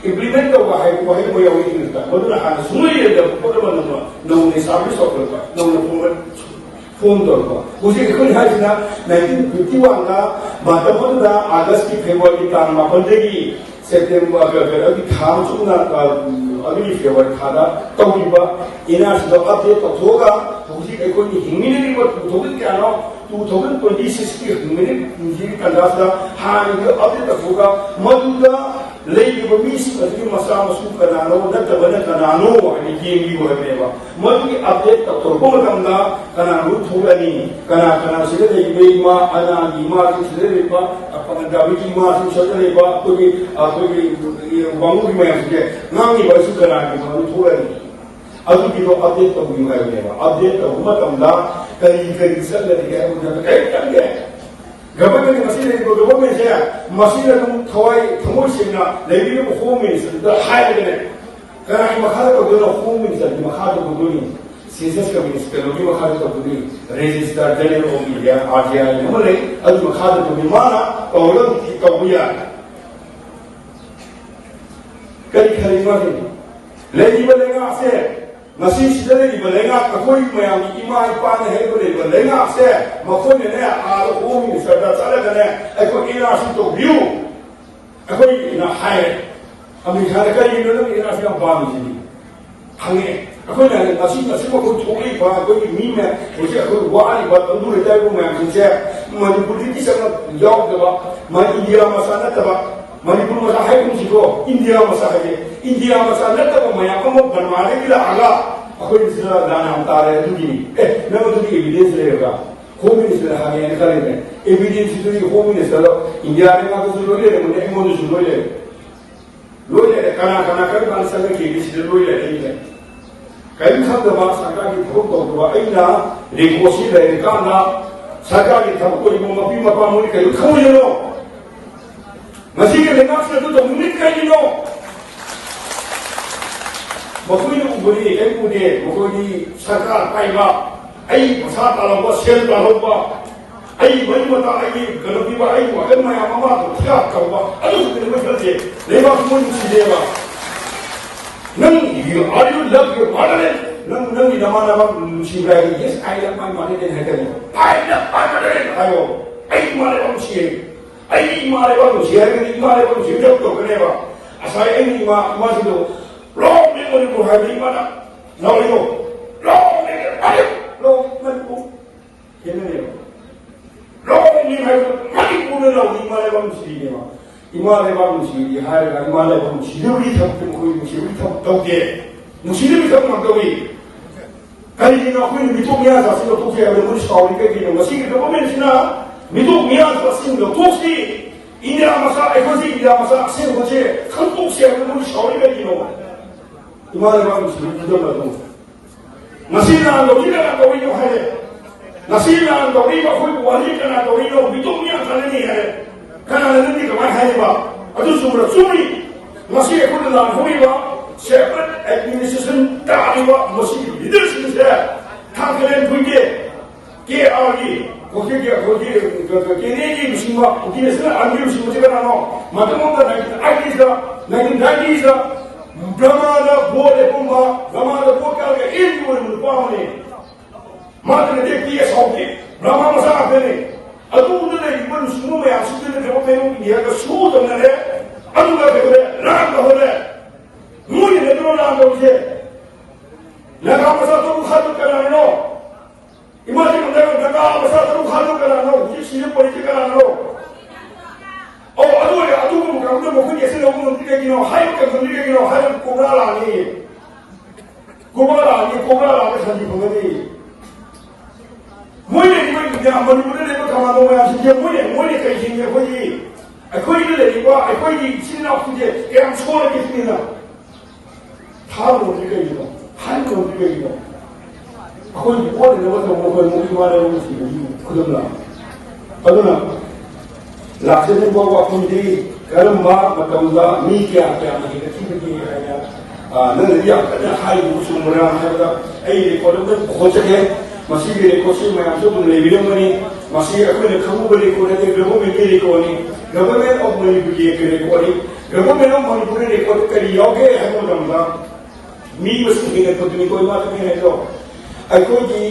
ꯏꯝꯄ꯭ꯂꯤꯃꯦꯟꯠ ꯇꯧꯕ ꯍꯥꯏꯕ ꯋꯥꯍꯩ ꯑꯃ ꯌꯥꯎꯏ ꯏꯪꯂꯤꯁꯇ꯫ ꯃꯗꯨꯅ ꯍꯥꯟꯅ ꯁꯨꯡꯂꯩ ꯂꯩꯔꯝꯗꯕ ꯄꯣꯠ ꯑꯃ ꯅꯧꯅ, ꯅꯧꯅ ꯏꯁꯇꯥꯕ꯭ꯂꯤꯁ ꯇꯧꯔꯛꯄ, ꯅꯧꯅ ꯐꯣꯔꯝ ꯇꯧꯔꯛꯄ꯫ ꯍꯧꯖꯤꯛ ꯑꯩꯈꯣꯏꯅ ꯍꯥꯏꯁꯤꯅ ꯅꯥꯏꯟꯇꯤꯟ ꯐꯤꯐꯇꯤ ꯋꯥꯟꯗ ꯃꯇꯝ ꯑꯗꯨꯗ ꯑꯥꯒꯁꯀꯤ, ꯐꯦꯕ꯭ꯔꯨꯋꯥꯔꯤꯒꯤ ꯇꯥꯡ ꯃꯥꯄꯟꯗꯒꯤ ꯁꯦꯞꯇꯦꯝꯕꯔ, ꯀ-, ꯀ-, ꯑꯗꯨꯒꯤ ꯊꯥ ꯃꯆꯨꯝꯅ, ꯑ, ꯑꯗꯨꯒꯤ ꯐꯦꯕ꯭ꯔꯨꯋꯥꯔꯤ ꯊꯥꯗ ꯇꯧꯈꯤꯕ ꯑꯦꯟ ꯑꯥꯔ ꯁꯤꯗꯣ ꯑꯞꯗꯦꯠ ꯇꯧꯊꯣꯛꯑꯒ ꯍꯧꯖꯤꯛ ꯑꯩꯈꯣꯏꯒꯤ ꯍꯤꯡꯃꯤꯟꯅꯔꯤꯕ ꯇꯨ ꯊꯥꯎꯖꯟ ꯀꯌꯥꯅꯣ, ꯇꯨ ꯊꯥꯎꯖꯟ ꯇ꯭ꯋꯦꯟꯇꯤ ꯁꯤꯛꯁꯀꯤ ꯍꯤꯡꯃꯤꯟꯅꯔꯤꯕ ꯇꯥꯟꯖꯥꯁꯤꯗ ꯍꯥꯟꯅꯒꯤꯗꯣ ꯑꯞꯗꯦꯠ ꯇꯧꯊꯣꯛꯑꯒ ꯃꯗꯨꯗ ꯂꯩꯔꯤꯕ ꯃꯤꯁꯤꯡ ꯑꯁꯤꯒꯤ ꯃꯆꯥ ꯃꯁꯨ ꯀꯅꯥꯅꯣ ꯅꯠꯇꯕꯅ ꯀꯅꯥꯅꯣ ꯍꯥꯏꯅ ꯌꯦꯡꯕꯤꯌꯨ ꯍꯥꯏꯕꯅꯦꯕ꯫ ꯃꯗꯨꯒꯤ ꯑꯞꯗꯦꯠ ꯇꯧꯊꯣꯔꯛꯄ ꯃꯇꯝꯗ ꯀꯅꯥꯅꯣ ꯊꯣꯛꯂꯛꯑꯅꯤ, ꯀꯅꯥ ꯀꯅꯥ ꯁꯤꯗ ꯂꯩꯔꯤꯕ ꯏꯃꯥ, ꯑꯅꯥꯒꯤ ꯏꯃꯥꯁꯤꯡ ꯁꯤꯗ ꯂꯩꯔꯤꯕ, ꯑꯄꯥ ꯗꯥꯕꯤꯒꯤ ꯏꯃꯥꯁꯤꯡ ꯁꯤꯗ ꯂꯩꯕ, ꯑꯩꯈꯣꯏꯒꯤ, ꯑꯩꯈꯣꯏꯒꯤ ꯋꯥꯉꯨꯒꯤ ꯃꯌꯥꯝꯁꯤꯡꯁꯦ ꯉꯥꯡꯉꯤꯕ ꯑꯁꯤ ꯀꯅꯥꯒꯤꯅꯣ ꯊꯣꯛꯂꯛꯑꯅꯤ꯫ ꯑꯗꯨꯒꯤꯗꯣ ꯑꯞꯗꯦꯠ ꯇꯧꯕꯤꯌꯨ ꯍꯥꯏꯕꯅꯦꯕ꯫ ꯑꯞꯗꯦꯠ ꯇꯧꯕ ꯃꯇꯝꯗ ꯀꯔꯤ ꯀꯔꯤ ꯆꯠꯂꯒꯦ ꯍꯥꯏꯕ ꯃꯇꯝꯗ ꯀꯔꯤꯝ ꯆꯪꯗꯦ꯫ ꯒꯚꯔꯟꯃꯦꯟꯠ ꯉꯁꯤ ꯂꯩꯔꯤꯕ ꯒꯚꯔꯟꯃꯦꯟꯠꯁꯦ ꯃꯁꯤꯗ ꯑꯗꯨꯝ ꯊꯋꯥꯏ ꯊꯃꯣꯏ ꯁꯦꯡꯅ ꯂꯩꯕꯤꯔꯤꯕ ꯍꯣꯝ ꯃꯤꯅꯤꯁꯇꯔꯗ ꯍꯥꯏꯔꯒꯅꯦ, ꯀꯅꯥꯒꯤ ꯃꯈꯥꯗ ꯇꯧꯗꯣꯏꯅꯣ? ꯍꯣꯝ ꯃꯤꯅꯤꯁꯇꯔꯒꯤ ꯃꯈꯥꯗ ꯇꯧꯗꯣꯏꯅꯤ꯫ ꯁꯦꯟꯁꯁ ꯀꯃꯤꯁꯟ ꯀꯩꯅꯣꯒꯤ ꯃꯈꯥꯗ ꯇꯧꯗꯣꯏꯅꯤ꯫ Registrar general of India, R G I ꯑꯃ ꯂꯩ, ꯑꯗꯨꯒꯤ ꯃꯈꯥꯗ ꯇꯧꯗꯣꯏꯅꯤ꯫ ꯃꯥꯅ ꯇꯧꯔꯒ ꯇꯧꯕ ꯌꯥꯏ꯫ ꯀꯔꯤ ꯈꯜꯂꯤ ꯃꯥꯒꯤ? ꯂꯩꯔꯤꯕ ꯂꯩꯉꯥꯛꯁꯦ, ꯉꯁꯤ ꯁꯤꯗ ꯂꯩꯔꯤꯕ ꯂꯩꯉꯥꯛ, ꯑꯩꯈꯣꯏ ꯃꯌꯥꯝꯒꯤ ꯏꯃꯥ ꯏꯄꯥꯅ ꯍꯦꯛꯄ ꯂꯩꯔꯤꯕ ꯂꯩꯉꯥꯛꯁꯦ, ꯃꯈꯣꯏꯅꯅꯦ ꯑꯥꯗ ꯍꯣꯝ ꯃꯤꯅꯤꯁꯇꯔꯗ ꯆꯠꯂꯒꯅꯦ, "ꯑꯩꯈꯣꯏ ꯑꯦꯟ ꯑꯥꯔ ꯁꯤ ꯇꯧꯕꯤꯌꯨ", ꯑꯩꯈꯣꯏꯅ ꯍꯥꯏꯔꯦ꯫ ꯑꯃꯦꯔꯤꯀꯥꯗ ꯀꯔꯤꯒꯤꯅꯣ ꯅꯪ ꯑꯦꯟ ꯑꯥꯔ ꯁꯤ ꯌꯥꯝ ꯄꯥꯝꯃꯤꯁꯤꯗꯤ? ꯍꯪꯉꯛꯑꯦ꯫ ꯑꯩꯈꯣꯏꯅ ꯉꯁꯤ ꯉꯁꯤꯃꯛ ꯑꯩꯈꯣꯏ ꯊꯣꯛꯂꯛꯏꯕ ꯑꯩꯈꯣꯏꯒꯤ ꯃꯤ ꯃꯌꯥꯝ, ꯍꯧꯖꯤꯛ ꯑꯩꯈꯣꯏ ꯋꯥꯔꯤꯕ ꯇꯧꯗꯨ ꯂꯩꯇꯥꯔꯤꯕ ꯃꯌꯥꯝꯁꯤꯡꯁꯦ ꯃꯅꯤꯄꯨꯔꯗꯒꯤ ꯆꯪꯅ ꯌꯥꯎꯗꯕ, ꯃꯅꯤ-, ꯏꯟꯗꯤꯌꯥ ꯃꯆꯥ ꯅꯠꯇꯕ, ꯃꯅꯤꯄꯨꯔ ꯃꯆꯥ ꯍꯥꯏꯒꯨꯝꯁꯤꯀꯣ, ꯏꯟꯗꯤꯌꯥ ꯃꯆꯥ ꯍꯥꯏꯁꯦ, ꯏꯟꯗꯤꯌꯥ ꯃꯆꯥ ꯅꯠꯇꯕ ꯃꯌꯥꯝ ꯑꯃ ꯕꯔꯃꯥꯗꯒꯤ ꯂꯥꯛꯑꯒ ꯑꯩꯈꯣꯏ ꯁꯤꯗ ꯂꯥꯟ ꯌꯥꯝ ꯇꯥꯔꯦ꯫ ꯑꯗꯨꯒꯤꯅꯤ꯫ ꯑꯦ, ꯅꯪ ꯑꯗꯨꯒꯤ evidence ꯂꯩꯔꯒ Home Minister ꯍꯪꯉꯦꯅ ꯈꯜꯂꯤꯅꯦ꯫ Evidence ꯗꯨꯗꯤ Home Minister ꯗ ꯏꯟꯗꯤꯌꯥꯒꯤ ꯉꯥꯛꯇꯁꯨ ꯂꯣꯏ ꯂꯩꯔꯝꯒꯅꯤ, ꯑꯩꯉꯣꯟꯗꯁꯨ ꯂꯣꯏ ꯂꯩꯔꯦ꯫ ꯂꯣꯏ ꯂꯩꯔꯦ꯫ ꯀꯅꯥ ꯀꯅꯥ ꯀꯔꯝ ꯀꯥꯟꯗ ꯆꯪꯉꯛꯈꯤꯒꯦ ꯁꯤꯗ ꯂꯣꯏ ꯂꯩꯔꯦ꯫ ꯑꯩꯅ ꯀꯔꯤꯝ ꯈꯪꯗꯕ, ꯁꯔꯀꯥꯔꯒꯤ ꯊꯕꯛ ꯇꯧꯗꯕ ꯑꯩꯅ record ꯁꯤ ꯂꯩꯔꯀꯥꯟꯗ ꯁꯔꯀꯥꯔꯒꯤ ꯊꯕꯛ ꯑꯣꯏꯕ ꯃꯄꯤ ꯃꯄꯥ ꯃꯣꯏ ꯀꯔꯤꯝ ꯈꯪꯉꯣꯏꯗꯅꯣ? ꯉꯁꯤꯒꯤ ꯂꯩꯉꯥꯛꯁꯤꯅ ꯑꯗꯨ ꯇꯧꯅꯤꯡꯉꯤ ꯀꯔꯤꯒꯤꯅꯣ? ꯃꯈꯣꯏꯅ ꯎꯕꯗꯤ ꯀꯔꯤꯝ ꯎꯗꯦ꯫ ꯃꯈꯣꯏꯗꯤ ꯁꯔꯀꯥꯔ ꯄꯥꯏꯕ, ꯑꯩ ꯄꯩꯁꯥ ꯇꯥꯜꯍꯧꯕ, ꯁꯦꯜ ꯇꯥꯜꯍꯧꯕ, ꯑꯩ ꯃꯔꯤ ꯃꯇꯥ, ꯑꯩꯒꯤ ꯀꯩꯅꯣ ꯄꯤꯕ, ꯑꯩꯒꯤ ꯋꯥꯈꯜ ꯃꯌꯥꯝ ꯑꯃ ꯊꯤꯌꯥ ꯇꯧꯕ, ꯑꯗꯨ ꯈꯛꯇꯅꯤ ꯃꯣꯏ ꯈꯜꯂꯤꯁꯦ꯫ ꯂꯩꯕꯥꯛꯁꯤ ꯃꯣꯏ ꯅꯨꯡꯁꯤꯗꯦꯕ꯫ ꯅꯪ, you, are you love your motherland? ꯅꯪ, ꯅꯪꯒꯤ ꯅꯃꯥꯟꯅꯕ ꯅꯨꯡꯁꯤꯕ꯭ꯔꯥ ꯍꯥꯏꯔꯗꯤ, "Yes, I love my motherland" ꯍꯥꯏꯒꯅꯤ꯫ "I love my motherland" ꯍꯥꯏꯌꯣ꯫ "ꯑꯩ ꯏꯃꯥ ꯂꯩꯕꯥꯛ ꯅꯨꯡꯁꯤꯌꯦ꯫ ꯑꯩ ꯏꯃꯥ ꯂꯩꯕꯥꯛ ꯅꯨꯡꯁꯤ" ꯍꯥꯏꯔꯒꯗꯤ ꯏꯃꯥ ꯂꯩꯕꯥꯛ ꯅꯨꯡꯁꯤꯕ ꯊꯕꯛ ꯇꯧꯔꯛꯀꯅꯦꯕ꯫ ꯉꯁꯥꯏ ꯑꯩꯅ ꯏꯃꯥ, ꯏꯃꯥꯁꯤꯡꯗꯣ "Long live ꯃꯅꯤꯄꯨꯔ" ꯍꯥꯏꯕꯗ ꯏꯃꯥꯅ ꯂꯥꯎꯔꯤꯗꯣ "Long live Manipur, long live Manipur" ꯈꯦꯠꯅꯔꯦꯕ꯫ "Long live" ꯍꯥꯏꯕꯗꯣ ꯃꯅꯤꯄꯨꯔꯗ ꯂꯥꯎꯔꯤ ꯏꯃꯥ ꯂꯩꯕꯥꯛ ꯅꯨꯡꯁꯤꯔꯤꯅꯦꯕ꯫ ꯏꯃꯥ ꯂꯩꯕꯥꯛ ꯅꯨꯡꯁꯤꯔꯤ ꯍꯥꯏꯔꯒ ꯏꯃꯥ ꯂꯩꯕꯥꯛ ꯅꯨꯡꯁꯤꯅꯕꯒꯤ ꯊꯕꯛꯇꯤ ꯃꯈꯣꯏ ꯅꯨꯡꯁꯤꯕꯒꯤ ꯊꯕꯛ ꯇꯧꯗꯦ꯫ ꯅꯨꯡꯁꯤꯅꯕꯒꯤ ꯊꯕꯛ ꯉꯥꯛ ꯇꯧꯏ꯫ ꯀꯔꯤꯒꯤꯅꯣ ꯑꯩꯈꯣꯏꯅ ꯃꯤꯇꯣꯞ ꯃꯤꯌꯥꯟ ꯆꯥꯁꯤꯡ ꯂꯧꯊꯣꯛꯁꯤ ꯍꯥꯏꯕꯗ ꯃꯣꯏ ꯁꯥꯎꯔꯤ ꯀꯩꯒꯤꯅꯣ? ꯉꯁꯤꯒꯤ government ꯁꯤꯅ ꯃꯤꯇꯣꯞ ꯃꯤꯌꯥꯟ ꯆꯥꯁꯤꯡ ꯂꯧꯊꯣꯛꯁꯤ, ꯏꯟꯗꯤꯌꯥ ꯃꯆꯥ, ꯑꯩꯈꯣꯏꯁꯤ ꯏꯟꯗꯤꯌꯥ ꯃꯆꯥ ꯑꯁꯦꯡꯕꯁꯦ ꯈꯪꯗꯣꯛꯁꯤ ꯍꯥꯏꯕꯗ ꯃꯣꯏ ꯁꯥꯎꯔꯤ ꯀꯩꯒꯤꯅꯣ? ꯏꯃꯥ ꯂꯩꯕꯥꯛ ꯅꯨꯡꯁꯤꯕꯒꯤ ꯈꯨꯗꯝ ꯑꯗꯨ꯫ ꯉꯁꯤ ꯂꯥꯟ ꯇꯧꯔꯤ ꯀꯅꯥ ꯇꯧꯔꯤꯅꯣ ꯍꯥꯏꯔꯦ꯫ ꯉꯁꯤ ꯂꯥꯟ ꯇꯧꯔꯤꯕ ꯑꯩꯈꯣꯏꯕꯨ ꯋꯥꯔꯤ ꯀꯅꯥ ꯇꯧꯔꯤꯅꯣ? ꯃꯤꯇꯣꯞ ꯃꯤꯌꯥꯟ ꯆꯥꯅꯅꯤ ꯍꯥꯏꯔꯦ꯫ ꯀꯅꯥꯅ ꯅꯪꯗꯤ ꯀꯃꯥꯏꯅ ꯍꯥꯏꯔꯤꯕ? ꯑꯗꯨ ꯆꯨꯝꯕ꯭ꯔꯥ? ꯆꯨꯝꯃꯤ꯫ ꯉꯁꯤ ꯑꯩꯈꯣꯏꯅ ꯂꯥꯟ ꯍꯧꯔꯤꯕ separate administration ꯇꯥꯔꯤꯕ ꯃꯁꯤꯒꯤ leader ꯁꯤꯡꯁꯦ ꯊꯥꯡ ꯈꯔꯦꯟ ꯐꯨꯏꯒꯦ꯫ ꯀꯦ ꯑꯥꯔꯒꯤ, ꯑꯩꯈꯣꯏꯒꯤ, ꯑꯩꯈꯣꯏꯒꯤ, ꯀꯦꯅꯦꯒꯤ ꯂꯨꯆꯤꯡꯕ, ꯀꯦꯅꯦꯁꯤꯅ ꯑꯥꯔꯃꯤ ꯂꯨꯆꯤꯡꯕꯁꯤ ꯀꯅꯥꯅꯣ? ꯃꯇꯝ ꯑꯃꯗ nineteen eighties ꯗ, nineteen nineties ꯗ ꯕ꯭ꯔꯍꯃꯥꯗ ꯚꯣꯠ ꯂꯦꯞꯄꯝꯕ, ꯕ꯭ꯔꯍꯃꯥꯗ ꯚꯣꯠ ꯀꯥꯔꯒ ꯑꯦꯝ ꯄꯤ ꯑꯣꯏꯔꯝꯕ ꯅꯨꯄꯥ ꯑꯃꯅꯤ꯫ ꯃꯥꯗꯤ ꯅꯠꯇꯦ, ꯄꯤ ꯑꯦꯁ ꯍꯥꯎꯀꯤ, ꯕ꯭ꯔꯍꯃꯥ ꯃꯆꯥ ꯉꯥꯛꯇꯅꯤ꯫ ꯑꯗꯨꯗ ꯂꯩꯔꯤꯕ ꯂꯨꯆꯤꯡꯕ ꯃꯌꯥꯝꯁꯤꯡꯗꯨꯅ ꯀꯩꯅꯣ ꯀꯩꯅꯣ ꯏꯟꯗꯤꯌꯥꯒ ꯁꯨ ꯇꯧꯅꯔꯦ, ꯑꯗꯨꯒ ꯀꯩꯗꯧꯔꯦ? ꯂꯥꯟ ꯇꯧꯍꯜꯂꯦ꯫ ꯃꯣꯏꯅ ꯅꯠꯇ꯭ꯔꯣ ꯂꯥꯟ ꯇꯧꯔꯤꯁꯦ? ꯅꯒꯥ ꯃꯆꯥ ꯇꯔꯨꯛ ꯍꯥꯠꯄ ꯀꯅꯥꯅꯣ? ꯏꯃꯥꯁꯤ ꯀꯝꯗꯧꯔ ꯅꯒꯥ ꯃꯆꯥ ꯇꯔꯨꯛ ꯍꯥꯠꯄ ꯀꯅꯥꯅꯣ? ꯍꯧꯖꯤꯛ ꯁꯤꯔ ꯄꯣꯂꯤꯁꯤ ꯀꯅꯥꯅꯣ? ꯑꯧ, ꯑꯗꯨ ꯑꯣꯏꯔꯦ, ꯑꯗꯨꯒꯨꯝꯕ ꯀꯥꯡꯕꯨꯗ ꯃꯈꯣꯏꯅ ꯑꯦꯛꯁꯟ ꯂꯧꯕ ꯉꯝꯗ꯭ꯔꯤ ꯀꯩꯒꯤꯅꯣ? ꯍꯥꯏꯕ ꯉꯝꯗ꯭ꯔꯤ ꯀꯩꯒꯤꯅꯣ? ꯍꯥꯏꯕ ꯀꯣꯕ꯭ꯔꯥ ꯂꯥꯛꯑꯅꯤ꯫ ꯀꯣꯕ꯭ꯔꯥ ꯂꯥꯛꯑꯅꯤ, ꯀꯣꯕ꯭ꯔꯥ ꯂꯥꯛꯑꯒ ꯁꯟꯊꯤ ꯐꯪꯒꯅꯤ꯫ ꯃꯣꯏꯅ ꯏꯕ ꯏꯟꯗꯤꯌꯥ ꯃꯅꯤꯄꯨꯔꯗ ꯂꯩꯕ ꯀꯃꯥꯟꯗꯣ ꯃꯌꯥꯝꯁꯤꯡꯁꯦ ꯃꯣꯏꯅ, ꯃꯣꯏꯅ ꯀꯔꯤ ꯁꯤꯡꯉꯤ? ꯑꯩꯈꯣꯏꯒꯤ, ꯑꯩꯈꯣꯏꯗ ꯂꯩꯔꯤꯕ ꯑꯩꯈꯣꯏꯒꯤ ꯏꯆꯤꯟ ꯏꯅꯥꯎꯁꯤꯡꯁꯦ ꯀꯌꯥꯝ ꯁꯣꯜꯂꯒꯦ ꯁꯤꯅꯤꯅ꯫ ꯊꯥꯕ ꯉꯝꯗ꯭ꯔꯤ ꯀꯩꯒꯤꯅꯣ? ꯍꯥꯏꯕ ꯉꯝꯗ꯭ꯔꯤ ꯀꯩꯒꯤꯅꯣ? ꯑꯩꯈꯣꯏꯒꯤ ꯑꯣꯟꯅꯅꯕ ꯇꯧꯕ ꯑꯩꯈꯣꯏ ꯃꯣꯏꯒꯤ ꯋꯥꯔꯦ ꯃꯁꯤꯕꯒꯤ ꯈꯨꯗꯝ ꯂꯥꯛ꯫ ꯑꯗꯨꯅ ꯂꯥꯛꯆꯅꯤꯡꯕ ꯋꯥꯐꯝꯗꯤ ꯀꯔꯝꯕ ꯃꯇꯝꯗ ꯃꯤ ꯀꯌꯥ ꯀꯌꯥꯅ ꯍꯦꯟꯒꯠꯈꯤꯕꯒꯦ ꯍꯥꯏꯅ, ꯑ, ꯅꯪꯅꯗꯤ ꯌꯥꯝ ꯀꯟꯅ ꯍꯥꯏꯔꯤꯕ ꯆꯨꯝꯕ꯭ꯔꯥ ꯍꯥꯏꯕꯗ ꯑꯩ ꯔꯦꯀꯣꯔꯗ ꯑꯝꯇ ꯄꯨꯊꯣꯛꯆꯒꯦ꯫ ꯃꯁꯤꯒꯤ ꯔꯦꯀꯣꯔꯗꯁꯤ ꯃꯌꯥꯝꯁꯨ ꯑꯗꯨꯝ ꯂꯩꯕꯤꯔꯝꯒꯅꯤ꯫ ꯃꯁꯤ ꯑꯩꯈꯣꯏꯅ ꯈꯪꯕ ꯔꯦꯀꯣꯔꯗ ꯅꯠꯇꯦ, ꯒꯚꯔꯟꯃꯦꯟꯠꯀꯤ ꯔꯦꯀꯣꯔꯗꯅꯤ꯫ ꯒꯚꯔꯟꯃꯦꯟꯠ ꯑꯣꯐ ꯃꯅꯤꯄꯨꯔꯒꯤ ꯔꯦꯀꯣꯔꯗꯅꯤ꯫ ꯒꯚꯔꯟꯃꯦꯟꯠ ꯑꯣꯐ ꯃꯅꯤꯄꯨꯔꯒꯤ ꯔꯦꯀꯣꯔꯗꯇ ꯀꯔꯤ ꯌꯥꯎꯒꯦ ꯍꯥꯏꯕ ꯃꯇꯝꯗ ꯃꯤ ꯃꯁꯤꯡ ꯍꯦꯟꯒꯠꯄꯗꯨꯅꯤꯀꯣ ꯏꯃꯥ ꯇꯝꯃꯤ ꯍꯥꯏꯗꯣ꯫ ꯑꯩꯈꯣꯏꯒꯤ